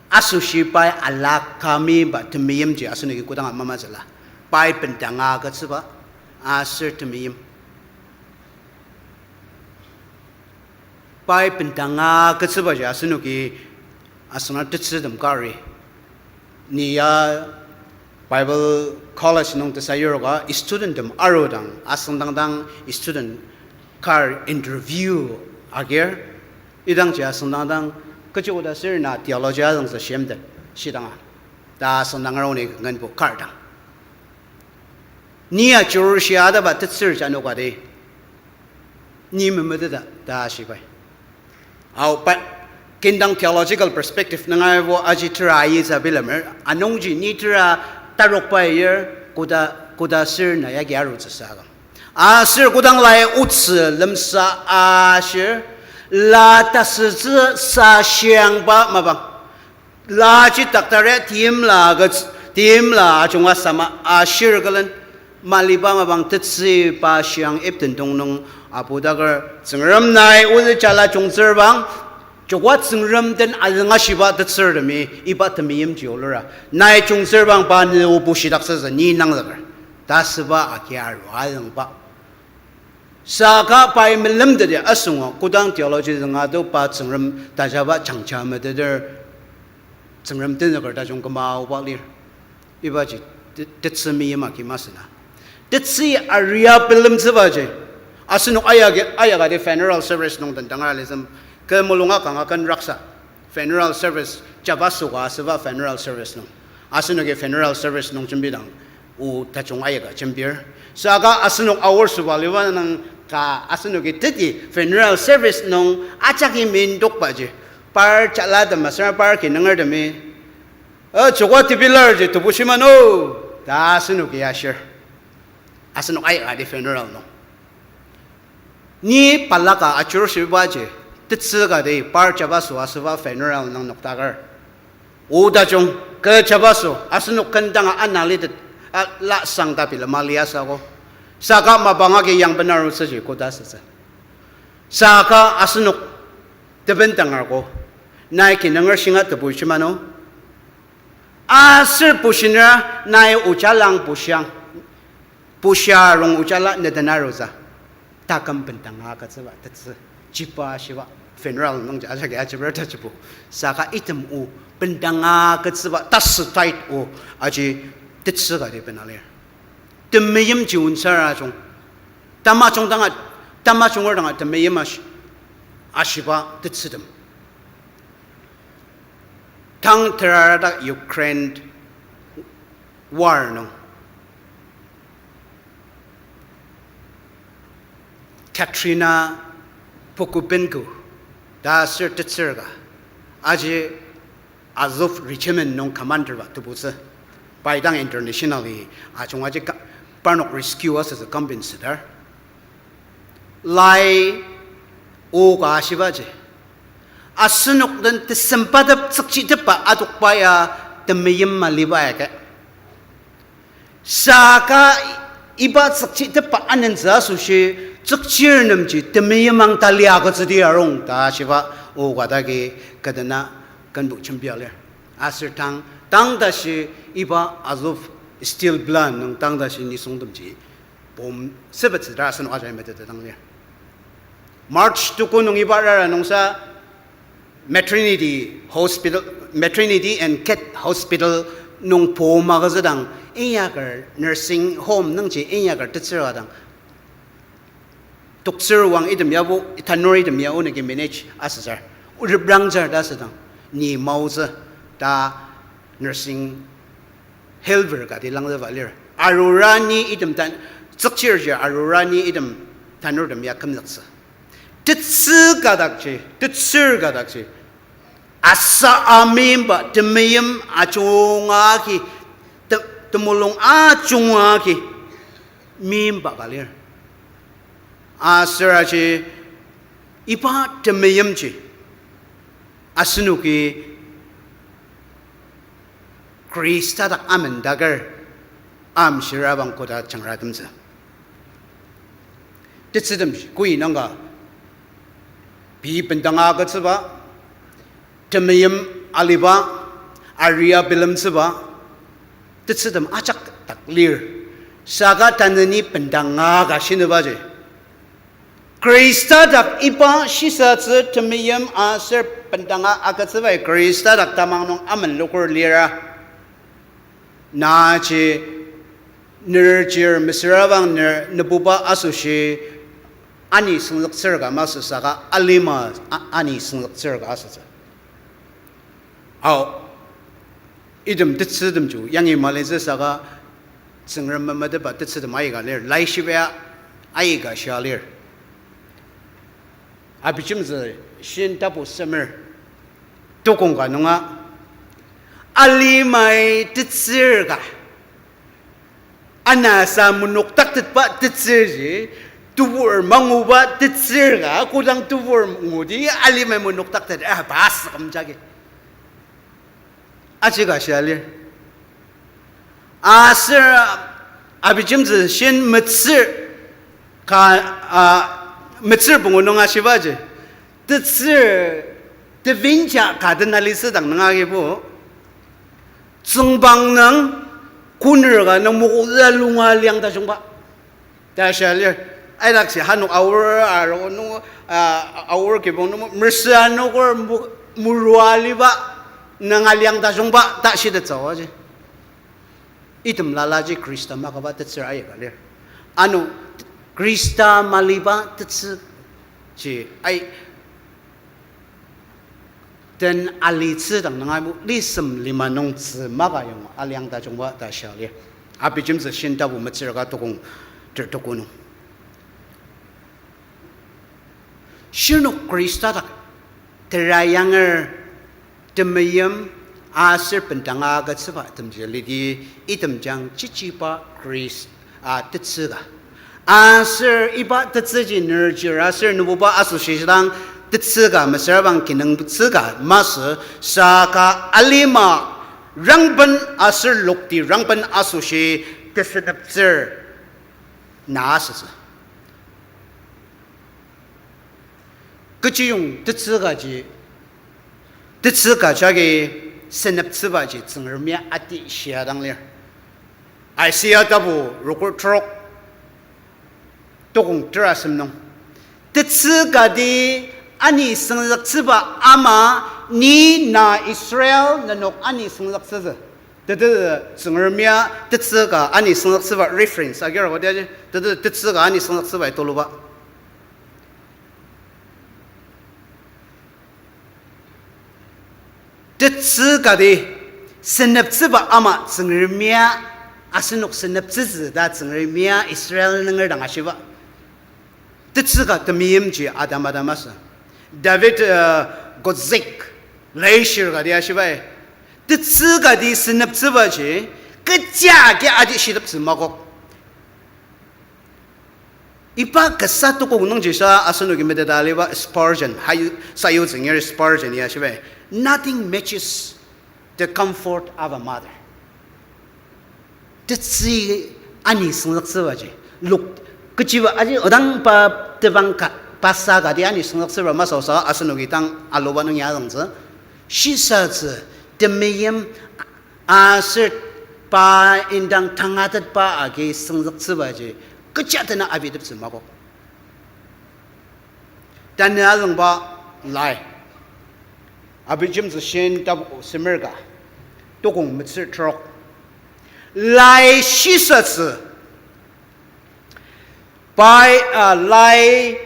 asoshi pai alakami ba temeimji asenoki kodanga mamatsüla. Pai bendanga agütsüba aser temeim. Pai bendanga agütsübaji asenoki asüngdang tetsütem kari. Ni ya Bible College nung tesayuroka studenttem arudang asüngdangdang student kar interview agir. Idangji asüngdangdang kechi oda sür na theology azüngtsü shimtet shidanga ta asüngdang aruni ngenbo kar dang. Ni ya church ya ataba tetsür jano kati. Ni memeteta ta shibai. Ao pa, kindang theological perspective nung aibo aji tera ayitsü bilemer, anungji ni tera tarokba ir, koda, koda sür na yagi arutsüsa aküm. Aser kodang lai otsü lemsa ashir, la tasütsü sa shiangba mapang. Laji taktare timla agüts-, Timla ajunga sama ashir külen, maliba mapang tetsü pa shiang ipten dong nung apudaker Tsüngrem nai ozü jala jungtsür bang, joko Tsüngrem den azüngashiba tetsürtemi iba temeimji olura. Nai jungtsür bang pa ne o bushidaktsütsü ni nangzüker. Ta süba agi arua azüngba. Saka pai melemteti asüngo kodang theology zünga to pa Tsüngrem tajaba jangja meteter Tsüngrem tenzüker tajung küma aoba lir. Ibaji te-, tetsü meim agi masü na. Tetsü aria bilemtsübaji. Asenok ayagi, ayagadi funeral service nung den dangara lisem. Kü mulunga kanga ken raksa. Funeral service, jabaso ka asüba funeral service nung. Asenoki funeral service nung jembidang, o tajung ayaka jembir. Saka asenok aor süba liba nung ka asenoki teti funeral service nung ajaki mindokbaji. Par jala tem aser par kinungertemi, eh, joko tebilarji tebushima no, ta asenoki ashir. Asenok ayakadi funeral nung. Ni balaka ajurushibaji, tetsü kati par jabaso asüba funeral nung noktaker. O tajung, kü jabaso, asenok kendanga analitet, a, la sang ta bilema liasako. Saka mapang agi yangben arutsüji koda sütsü. Saka asenok tebendangerko, nai kinunger shinga tebushima no. Aser bushinera nai ojalang bushiang. Bushia rong ojala neden arutsü. Taküm bendanga agütsüba tetsü. Jiba shiba funeral nungji ajaki ajiber tajibo. Saka item o bendanga agütsüba tasü tait o aji tetsü kati bena lir. Temeimji onsar ajung. Tamajung danga, tamajunger danga temeim ashi-, ashiba tetsütem. Tang terarada Ukraine war nung Katerina Pokubenko ta aser tetsür ka, aji Azov Regiment nung commander ba tebutsü. Pai dang internationally ajunga aji ka-, parnok rescue asütsü kambin südar. Lai o ka ashibaji, asenok den tesembatep tsükchitepba adokba ya temeim maliba ya ke. Saka iba tsükchitepba anentsü asoshi tsükchir nemji temeim ang tali agütsüdi arung ta shiba o ka dagi kadena kenbo jembia lir. Aser tang, tang tashi iba Azov Steel Plant nung tang tashi nisungtemji bomb sebetsüdar asenok ajai metetdang lir. March tuko nung iba rara nungsa maternity hospital, maternity and kid hospital nung bomb agütsüdang, inyaker nursing home nungji inyaker tetsür ka dang, toktsür wang item yabo, tanur item ya onüki manage asütsür. Reprangtsür ta asüdang, ni maotsü ta nursing helper kati langzüba lir. Arura ni item tan, tsükchirji arura ni item tanurtem ya kümzüktsü. Tetsü ka dakji, tetsür ka dakji, asa amimba temeim ajunga agi, te-, temulung ajunga agi, mimba ka lir. Aser aji iba temeimji asenoki Khrista dak amendaker amshirabang koda jangratemtsü. Tetsütem koi nangka, pei bendanga agütsüba, temeim aliba, aria bilemtsüba, tetsütem ajak dak lir. Saka tanü ni bendanga ka shinebaji, Khrista dak iba shisatsü temeim aser bendanga agütsübai Khrista dak tamang nung amen lokur lira. Naji ner chir mesürabang ner nebuba asoshi ani süngzüktsür ka masü saka alima a-, ani süngzüktsür ka asütsü. Ao, item tetsütemji yangi malitsü saka Tsüngrem memetetba tetsütem aika lir, laishiba aika shia lir. Abijemtsü shin tapu semer, tokong ka nunga, alimai tetsür ka, anasa menokdaktetba tetsürji, tebur manguba tetsür ka, kodang tebur ngudi alimai menokdaktet, ah, ba asüküm jagi. Aji ka shia lir. Aser abijemtsü shin metsür ka, a, metsür pungu nung ashibaji, tetsür tevinja ka den alitsü dang nung agibo, tsüngbang nung, kuner ka nung mokoktsü lunga liang tajungba ta shia lir. Aidakji hanok aor aru nung, a, aor kibong nung mersü anoker mu-, murua liba nung aliang tajungba ta shitettsü aji. Item lalaji Khrista makaba tetsür aika lir. Ano Khrista maliba tetsü ji ai den alitsü dang nung aibo lisem lima nung tzü maka yong aliang tajungba ta shia lir. Abijemtsü shin tapu metsür ka tokong ter toko nung. Shirnok Khrista dak tera yanger temeim aser bendanga agütsüba temji lidi itemjang chichiba Khrista tetsü ka. Aser iba tetsüji nerjir aser nübuba asoshi shidang tetsü ka mesüra bang kinungtsü ka masü saka alima rangben aser lokti rangben asoshi teseneptsür na asütsü. Kechiyong tetsü kaji, tetsü ka jagi seneptsübaji Tsüngremia ati shia dang lir. Isaiah tapu rokür trok tokong terasem nung, tetsü kati ani süngzüktsüba ama ni na Israel nenok ani süngzüktsütsü. Tete Tsüngremia tetsü ka ani süngzüktsüba reference agir kodaji, tete tetsü ka ani süngzüktsüba ituluba. Tetsü kati seneptsüba ama Tsüngremia asenok seneptsütsü ta Tsüngremia Israel nunger dang ashiba. Tetsü ka temeimji adam adam asü. David, uh, Guzik, laishir kati ashibai. Tetsü kati seneptsübaji, kecha agi adi shiteptsü makok. Iba kasa tokong nungjisa asenoki meteta aliba Spurgeon, hayu, sayu tsüngir Spurgeon ya shibai, nothing matches the comfort of a mother. Tetsü ani süngzüktsübaji, lok, kechiba aji odang pa tebang ka, pa sa kati ani süngzüktsüba masü sa asenoki tang aluba nung ya zangtsü. Shisatsü, temeim, aser pa indang tangatetba agi süngzüktsübaji, kecha tena abiteptsü makok. Tanü azüngba lai. Abijemtsü shin tapu semer ka. Tokong metsür trok. Lai shisatsü. Pai, a, lai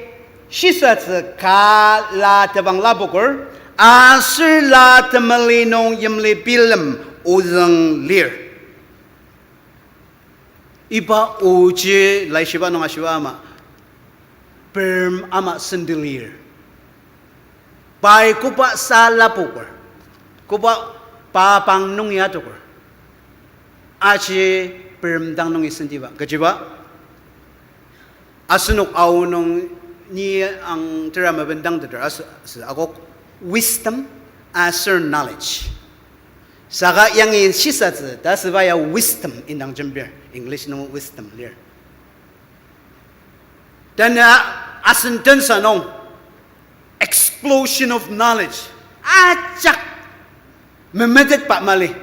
shisatsü ka la tebang lapoker, aser la temeli nung yimli bilem ozüng lir. Iba oji laishiba nung ashiba ama, perem ama senti lir. Pai koba sa lapoker, koba pa pang nung ya toker, aji perem dang nungi sentiba. Kechiba, asenok aonung ni ang tera mebendang teter asü, asü akok wisdom aser knowledge. Saka yangi shisatsü ta asüba ya wisdom indang jembir, English nung wisdom lir. Tanü asen tensa nung explosion of knowledge ajak memetetba mali.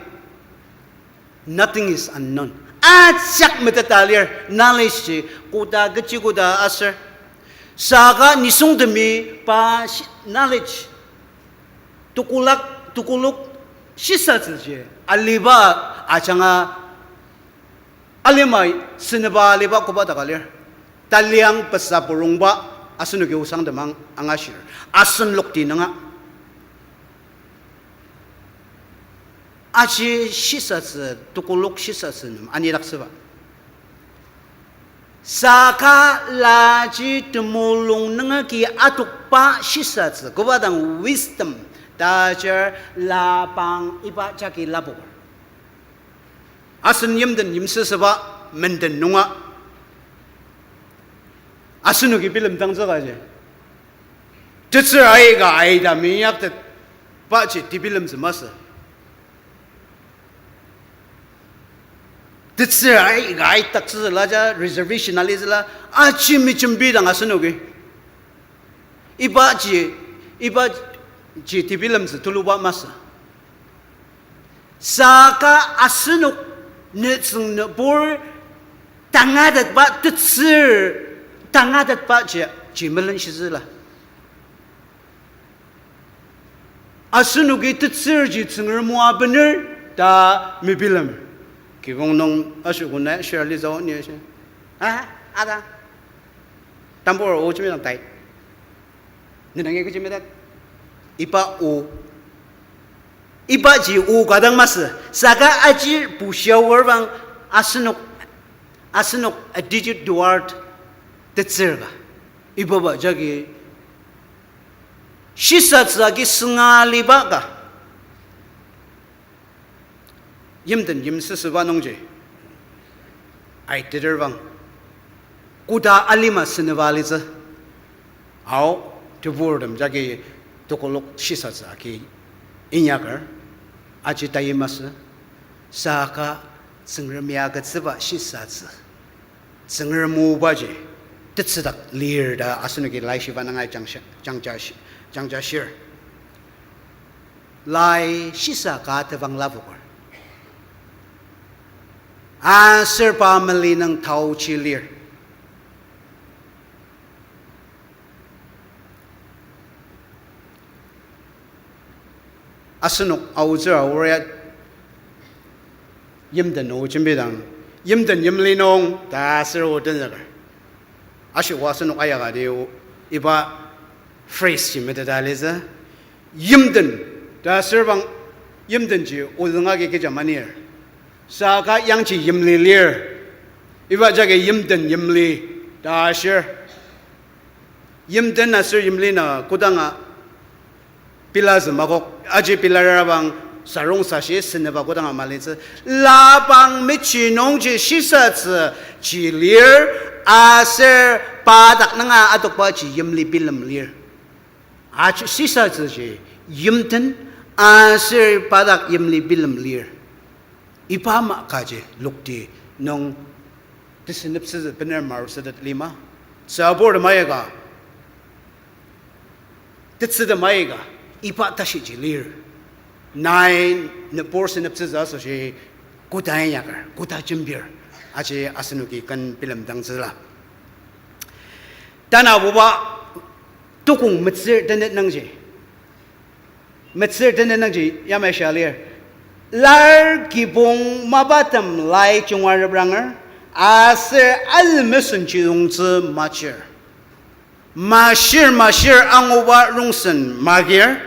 Nothing is unknown. Ajak meteta lir knowledge ji koda kechi koda aser. Saka nisungtemi pa shi-, knowledge tukulak, tukulok shisatsüji aliba ajanga alima seneba aliba koba taka lir. Taliang pesa purongba asenoki osangtem ang-, angashir. Asen lokti nunga. Aji shisatsü, tukulok shisatsü nem anidaktsüba. Saka laji temulung nunga ki atokba shisatsü, koba dang wisdom, tajar lapang iba jagi lapoker. Asen yimden yimsüsüba menden nunga asenoki bilemdangtsübaji, tetsür aika aita minyaktetbaji tibilemtsü masü. Tetsür aika aidaktsüla ja reservation alitsüla, aji mejembidang asenoki. Ibaji, ibaji tebilemtsü tuluba masü. Saka asenok nütsüng nübur tangatetba tetsür, tangatetba ji, ji melenshitsüla. Asenoki tetsürji Tsüngrem o abener ta mebilemer. Kibong nung ashogo na shirali zao ni ashe. Ah, ada. Tambor o jembi dang tai. Nenangi kechi metet. Iba o. Ibaji o ka dang masü. Saka aji bushia warbang asenok, asenok attitude toward tetsür ka. Ibaba jagi shisatsü agi sünga liba ka. Yimden yimsüsüba nungji aiteter bang koda alima sünüba litsü. Ao, teburtem jagi tekolak shisatsü agi inyaker, aji tayi masü, saka Tsüngremi agütsüba shisatsü Tsüngrem obaji tetsüdak lir ta asenoki laishiba nungai jangja, jangja shi-, jangja shir. Lai shisa ka tebang lapoker, aser pa mali nung taochi lir. Asenok aotsür aor ya yimden o jembidang, yimden yimli nung ta aser o tenzüker. Ashogo asenok ayaka di o iba phrase ji meteta litsü. Yimden ta aser bang yimdenji ozüng agi kecha manir. Saka yangji yimli lir. Iba jagi yimden yimli ta ashir. Yimden aser yimli na kodanga pilazü makok, aji pilarabang sarong sashi sünüba kodanga malitsü. Labang mechi nungji shisatsü ji lir, aser pa dak nunga adokbaji yimli bilem lir. Aji shisatsüji yimden aser pa dak yimli bilem lir. Iba ama kaji lokti nung tesüneptsütsü bener marutsütet lima. Tsübur tem aika, tetsü tem aika, iba tashiji lir. Nai nübur süneptsütsü asoshi koda inyaker, koda jembir, aji asenoki ken bilemdangtsüla. Tanabuba tukong metsür tenet nungji. Metsür tenet nungji yamai shia lir. Lar kibong mapatem lai junga repranger, aser al mesenji rongtsü machir. Mashir mashir anguba rongsen magir,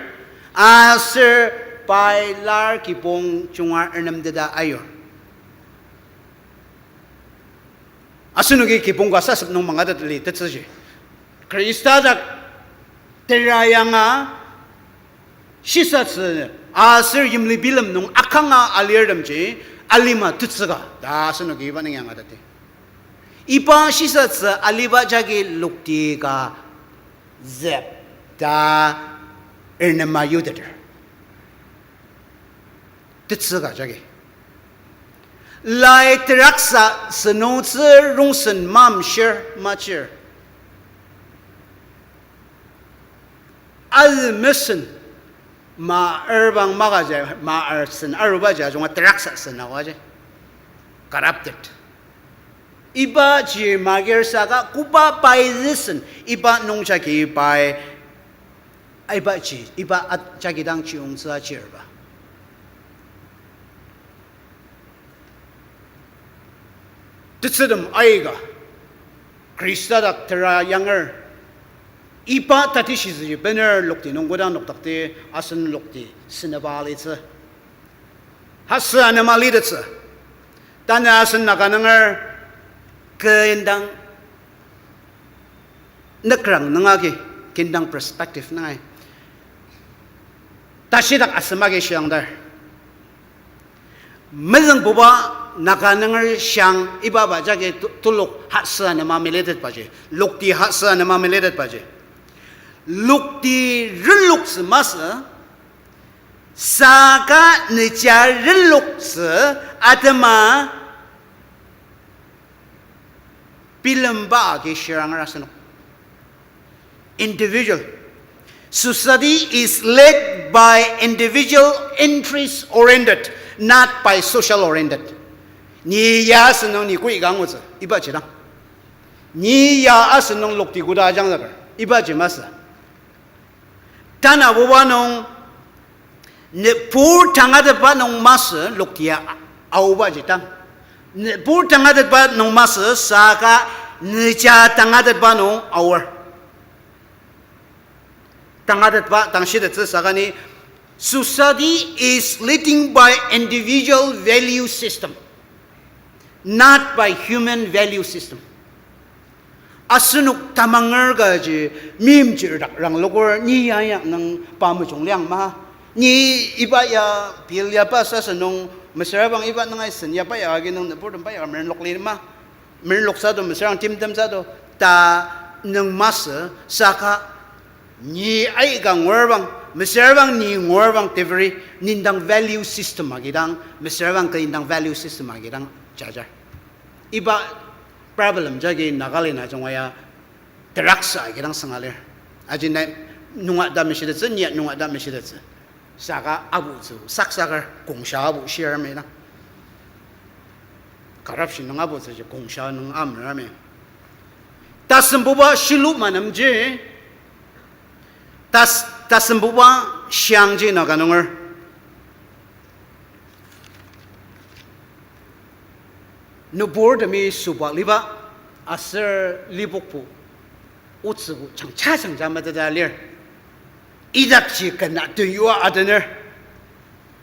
aser pai lar kibong junga ernemteta ayur. Asenoki kibong ka sasep nung mangatet li tetsüji. Khrista dak tera yanga shisatsü aser yimli bilem nung akanga alirtemji alima tetsü ka ta asenoki iba nung yangateti. Iba shisatsü aliba jagi lokti ka zep ta ernema yuteter. Tetsü ka jagi. Lai teraksa sünungtsü rongsen mamshir machir. Al mesen ma erbang magaji, ma ersen arubaji ajunga teraksa sena waji. Corrupted. Ibaji magir saka koba pai listen, iba nungjagi pai, ibaji, iba at-, jagi dang chiyungtsü achirba. Tetsürtem aika, Khrista dak tera yanger, iba tatishitsüji bener lokti nung kodang nokdakti asen lokti süneba alitsü. Hasü anema litettsü. Tanü asen Naga nunger kü indang nükrang nung agi, kin dang perspective nungi. Tashidak asem agi shiangdar. Mezüngbuba Naga nunger shiang ibaba jagi tu-, tulok hasü anema melitetbaji, lokti hasü anema melitetbaji. Lokti renloktsü masü, saka neja renloktsü atema Bilemba agi shiranger asenok. Individual. Society is led by individual, interest oriented, not by social oriented. Ni ya asenok ni koi ka angutsü, ibaji dang. Ni ya asenok lokti koda ajangzüker, ibaji masü. Tanabuba nung, nübur tangatetba nung masü lokti ya aobaji dang. Nübur tangatetba nung masü saka nüja tangatetba nung aor. Tangatetba dang shitettsü saka ni, society is leading by individual value system, not by human value system. Asenok tamanger kaji meimchir dak rangloker ni ya ya nung pa mejung liang ma. Ni iba ya bill ya pass asünung mesüra bang iba nungai sen ya pa ya agi nung nüburtem pa ya merenlok li ma. Merenloksa to mesürang timtemsa to ta nung masü saka ni aika ngur bang, mesüra bang ni ngur bang teveri nindang value system agi dang, mesüra bang ka indang value system agi dang jajar. Iba problem jagi Nagaland ajunga ya teraksa agi dang sünga lir. Aji nai nunga ta meshitettsü, nia nunga ta meshitettsü. Saka abutsü saksaker kongsha abu shirami dang. Corruption nung abutsüji kongsha nung amerami. Tasembuba shilu manemji, tas-, tasembuba shiangji Naga nunger. Nüburtemi süba liba aser lipokbo otsübo jangja jangja meteta lir. Idakji kena teyua adener.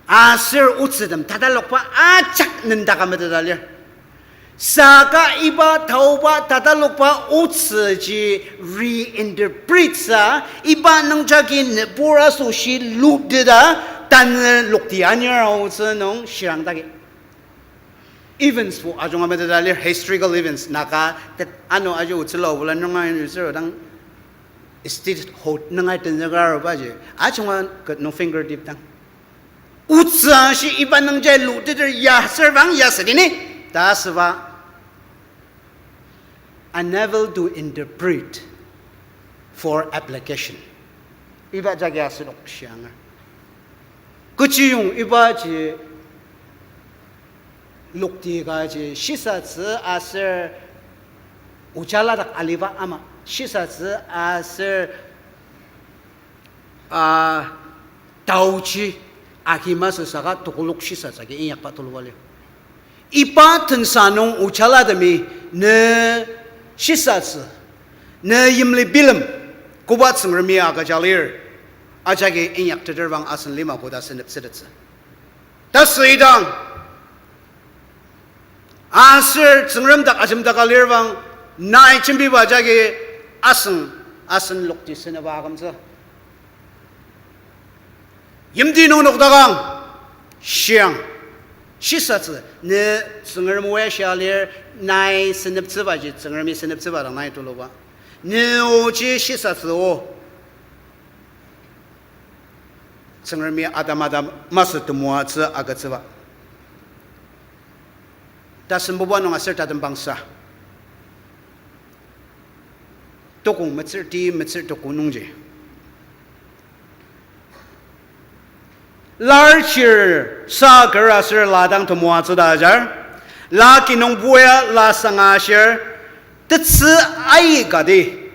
Aser otsütem tatalokba ajak nendaka meteta lir. Saka iba taoba tatalokba otsüji reinterpret sa, iba nungjagi nübur asoshi luteta, tanü lokti anir aotsü nung shirang dagi. Events bo ajunga meteta lir, historical events, Naga, tet ano aji otsüla obula nunga yutsüro dang statehood nunga tenzüka arubaji ajunga ket nung finger tip dang. Otsü ashi iba nungjagi luteter ya aser bang ya südini ta asüba. Unable to interpret for application. Iba jagi asenok shianger. Kechiyong ibaji lokti kaji shisatsü aser ojala dak aliba ama shisatsü aser a, taochi agi masü saka tokolok shisatsü agi inyakba tuluba lir. Iba tensa nung ojalatemi ne shisatsü, ne yimli bilem, koba Tsüngremi agüja lir, ajagi inyakteter bang asen lima koda seneptsütettsü. Tasüidang, aser Tsüngrem dak ajemdaka lir bang, nai jembiba jagi asüng, asen lokti seneba akümtsü. Yimti nung noktakang, shiang, shisatsü, ne Tsüngrem oya shia lir, nai seneptsübaji, Tsüngremi seneptsüba dang nai tuluba. Ne oji shisatsü o. Tsüngremi Adam Adam masü temoatsü agütsüba. Tasembuba nung aser tatembangsa. Tokong metsür ti metsür tokong nungji. Lar chir sa kera aser la dang temoatsü ta ajar. La kinungpo ya la sanga ashir. Tetsü aikati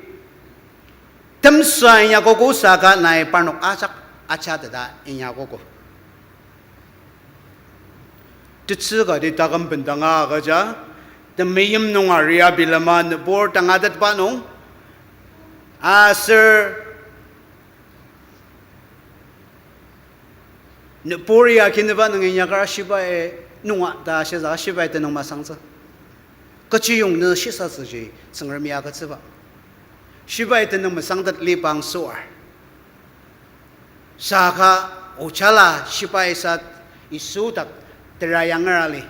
temsa inyakogo saka nai parnok ajak ajateta inyakogo. Tetsü kati taküm bendanga agüja, temeim nung aria bilema nübur tangatetba nung, aser nübur ya kinüba nung inyakar shibai nunga ta shisa shibai tenüng masangtsü. Kechiyong ne shisatsüji Tsüngremi agütsüba. Shibai tenüng masangtet libang süar. Saka ojala shibai sa Yisu dak tera yanger ali.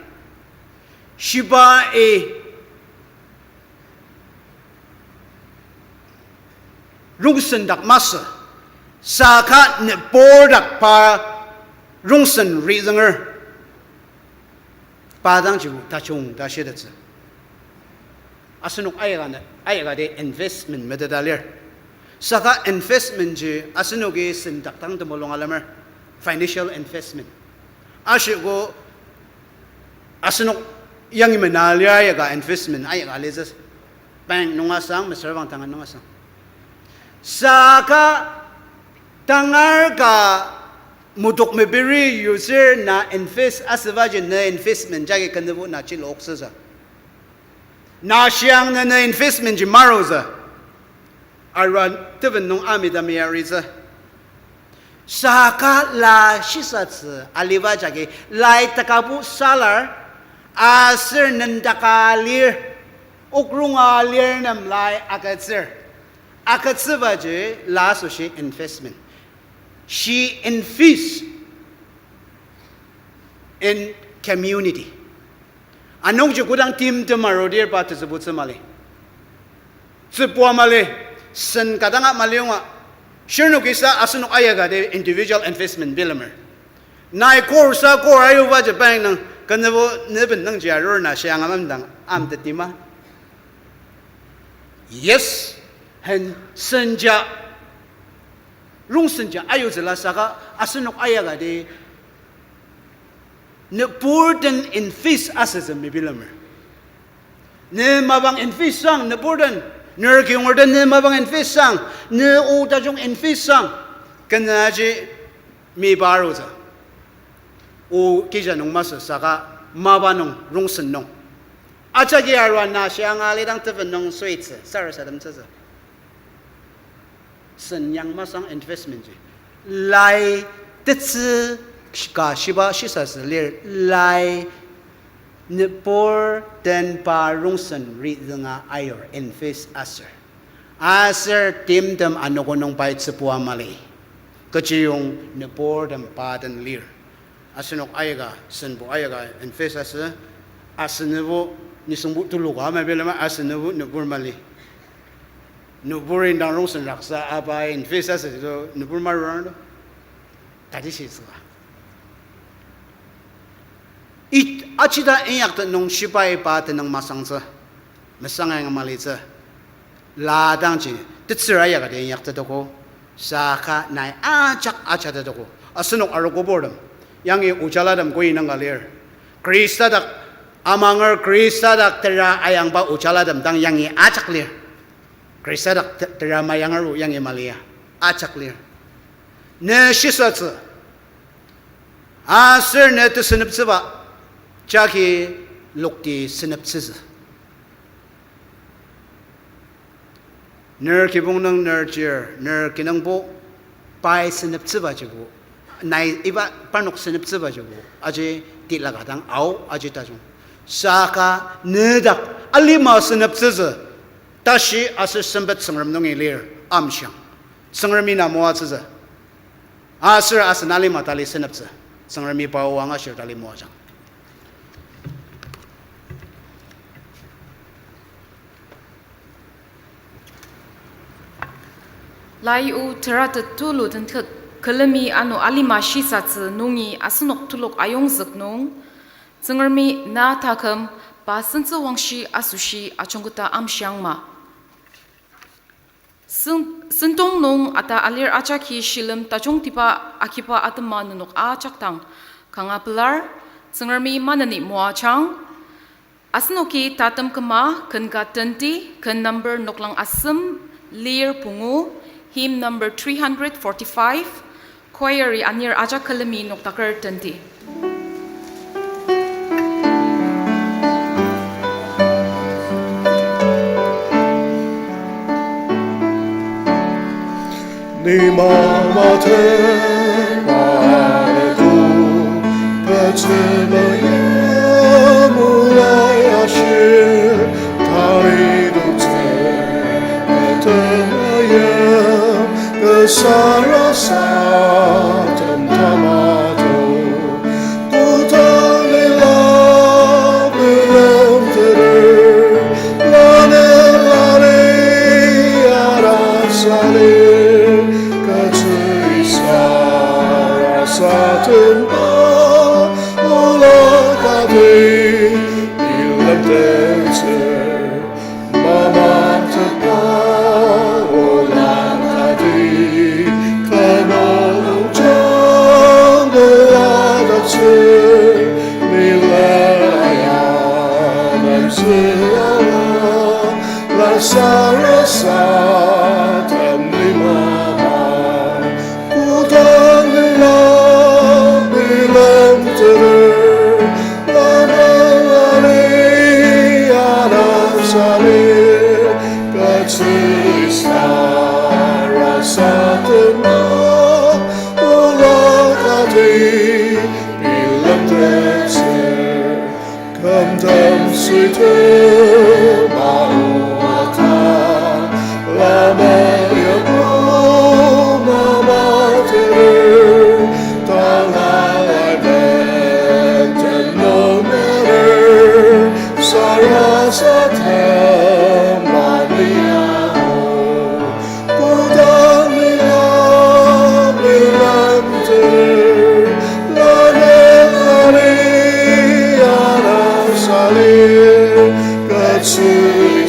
Shibai rongsen dak masü. Saka nübur dak pa rongsen rizünger. Pa dangjibo tajung ta shitettsü. Asenok ayaka na, ayaka de investment meteta lir. Saka investment ji asenoki sendak dang temulung alemer, financial investment. Ashiko asenok yangi mena lir ayaka investment ayaka litsü. Bank nung asang, mesüra bang tangan nung asang. Saka tangar ka mutuk meperi yutsür na invest asübaji ne investment jagi kenübo na chiloktsütsü. Na shiang ne ne investment ji marutsü. Arua teven nung amita meyaritsü. Saka la shisatsü aliba jagi lai tekabo salar, aser nendaka lir, okronga lir nem lai agütsür. Agütsübaji la asoshi investment. She invests in community. Anungji kodang timtem arudir pa tetsübutsü mali. Tsübua mali, sen kadanga mali yonga. Shirnokisa asenok ayaka de individual investment bilemer. Nai kor sa kor ayuba Japan nang kenübo neben nangji arur na shiang amamdang amtetima. Yes, hen senja, rongsenja ayutsüla saka asenok ayaka de nüburden invest asütsü mebilemer. Ne mapang invest sang nüburden, ner kiyongerden ne mapang invest sang, ne o tajung invest sang, kenaji mebarutsü. O kija nung masü saka mapa nung rongsen nung. Ajaki arua na shiang alidang teven nung suitsü, sarasademtsütsü. Sen yang masang investment ji. Lai tetsü ka shiba shisasü lir lai nübur den pa rongsen ri zünga ayur invest aser. Aser timtem anogo nung pai tsübua mali. Kechiyong nüburtem pa den lir. Asenok ayaka, senbo ayaka invest asü, asenübo nisungbo tuluka ama bilema asenübo nübur mali. Nübur indang rongsen raksa aba invest asü to nübur marurang to. Tati shi süa. It, achita inyaktet nung shibai pa tenüng masangtsü. Mesanga yang malitsü. La dangji, tetsür ayaka de inyaktetoko. Saka nai ajak ajatetoko. Asenok arogo bortem. Yangi ojalatem koi nanga lir. Khrista dak amanger Khrista dak tera ayangba ojalatem dang yangi ajak lir. Khrista dak te-, tera mayangeru yangi malia. Ajak lir. Ne shisatsü. Aser ne teseneptsüba, jagi lokti seneptsütsü. Ner kibong nung ner chir, ner kinungbo, pai seneptsüba jibo, nai iba parnok seneptsüba jibo, aji tilaka dang ao, aji tajung. Saka nedak alima seneptsütsü, tashi aser sempet Tsüngrem nungi lir, amshiang. Tsüngremi na moatsütsü. Aser asen alima tali seneptsü. Tsüngremi pa o angashir tali moajang. Lai o teratet tulu tenthet külemi ano alima shisatsü nungi asenok telok ayongzük nung, Tsüngremi na taküm pa sentsü wangshi asoshi ajungketa amshiangma. Sen-, sentong nung ata alir ajaki shilem tajungtiba agiba atema nenok ajak dang kanga pelar, Tsüngremi maneni moajang. Asenoki tatem küma ken ka tenti, ken number noklang asem, lir pungu, hymn number three hundred forty-five, choir-i anir ajak külemi noktaker tenti. Ni mama te mare ku, petsü maya mulai ashir, tari dutse, pete maya, pesara sa tem tamato. Kutang ila bilem teder, lane lane ara salir, ketsü isara satemba, ola kati bilem teder. Sarasadem lima, kodang nila bilemteter, lanelali anasa lir, ketsü sarasadema, ola kati bilemtettsür. Kümtem süite maoa ta, lamel yabo mamateter, tangalai menten nung meter, sarasadema liao. Kodang nila bilemteter, lanelali anasa lir, ketsü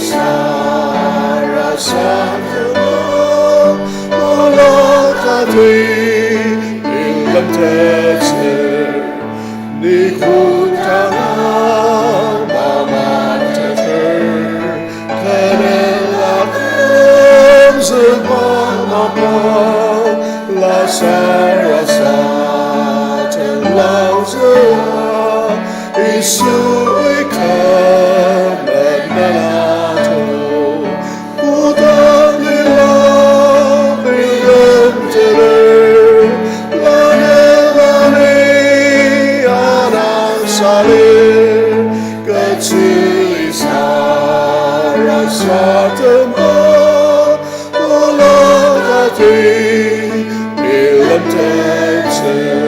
sarasadema, ola kati bilemtettsür. Ni kodanga mamateter, kenela kümzükba mapang, la sarasaden laozüa, Yisui kü mena lato. Kodang nila bilemteter, lanelali anasa lir, ketsü sarasadema, ola kati bilemtettsür.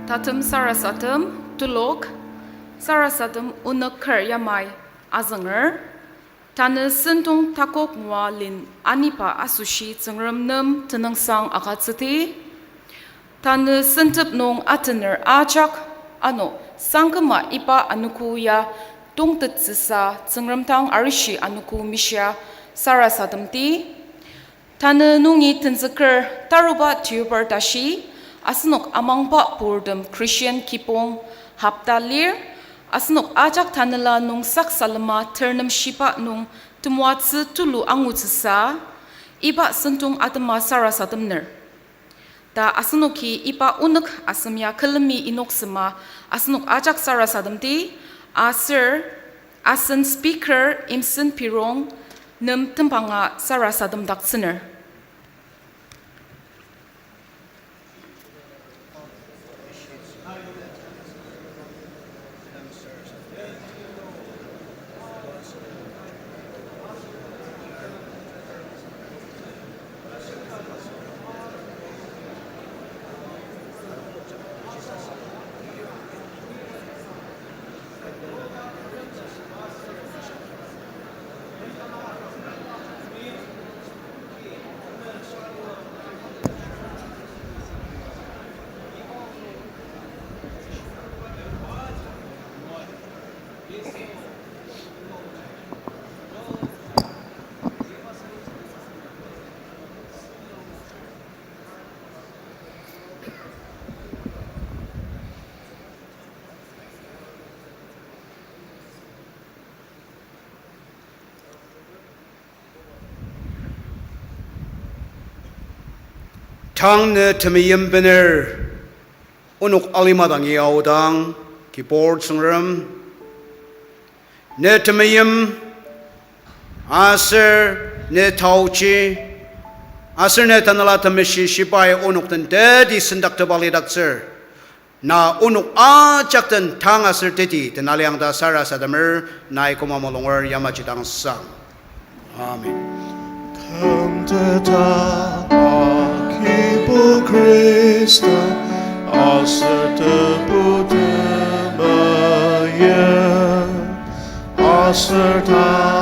Tatem sarasadem, tulok, sarasadem onük kar yamai azünger. Tanü sentong takok ngua lin aniba asoshi Tsüngrem nem tenüngsang agütsüdi. Tanü sentep nung atener ajak ano sangküma iba anogo ya tongtettsüsa Tsüngrem dang arishi anogo mishia sarasademdi. Tanü nungi tenzüker taruba Deobar tashi, asenok amangba purtem Christian kibong hopta lir, asenok ajak tanela nung saksalema ternemshiba nung temoatsü tulu angutsüsa, iba sentong atema sarasademner. Ta asenoki iba onük asem ya külemi inoksema asenok ajak sarasademdi, aser asen speaker Imsen Pirong nem tembanga sarasademdaktsüner. Tang ne temeim bener onok alima dangi aodang, Kibur Tsüngrem, ne temeim aser ne taochi aser ne Tanela Temeshi shibai onok den teti sendaktepba lidaktsür. Na onok ajak den tang aser teti den aliang ta sarasademer, nai koma mulunger yamaji dang sang. Amen. Kümteta Akibu Khrista, aser tebu temeim, aser ta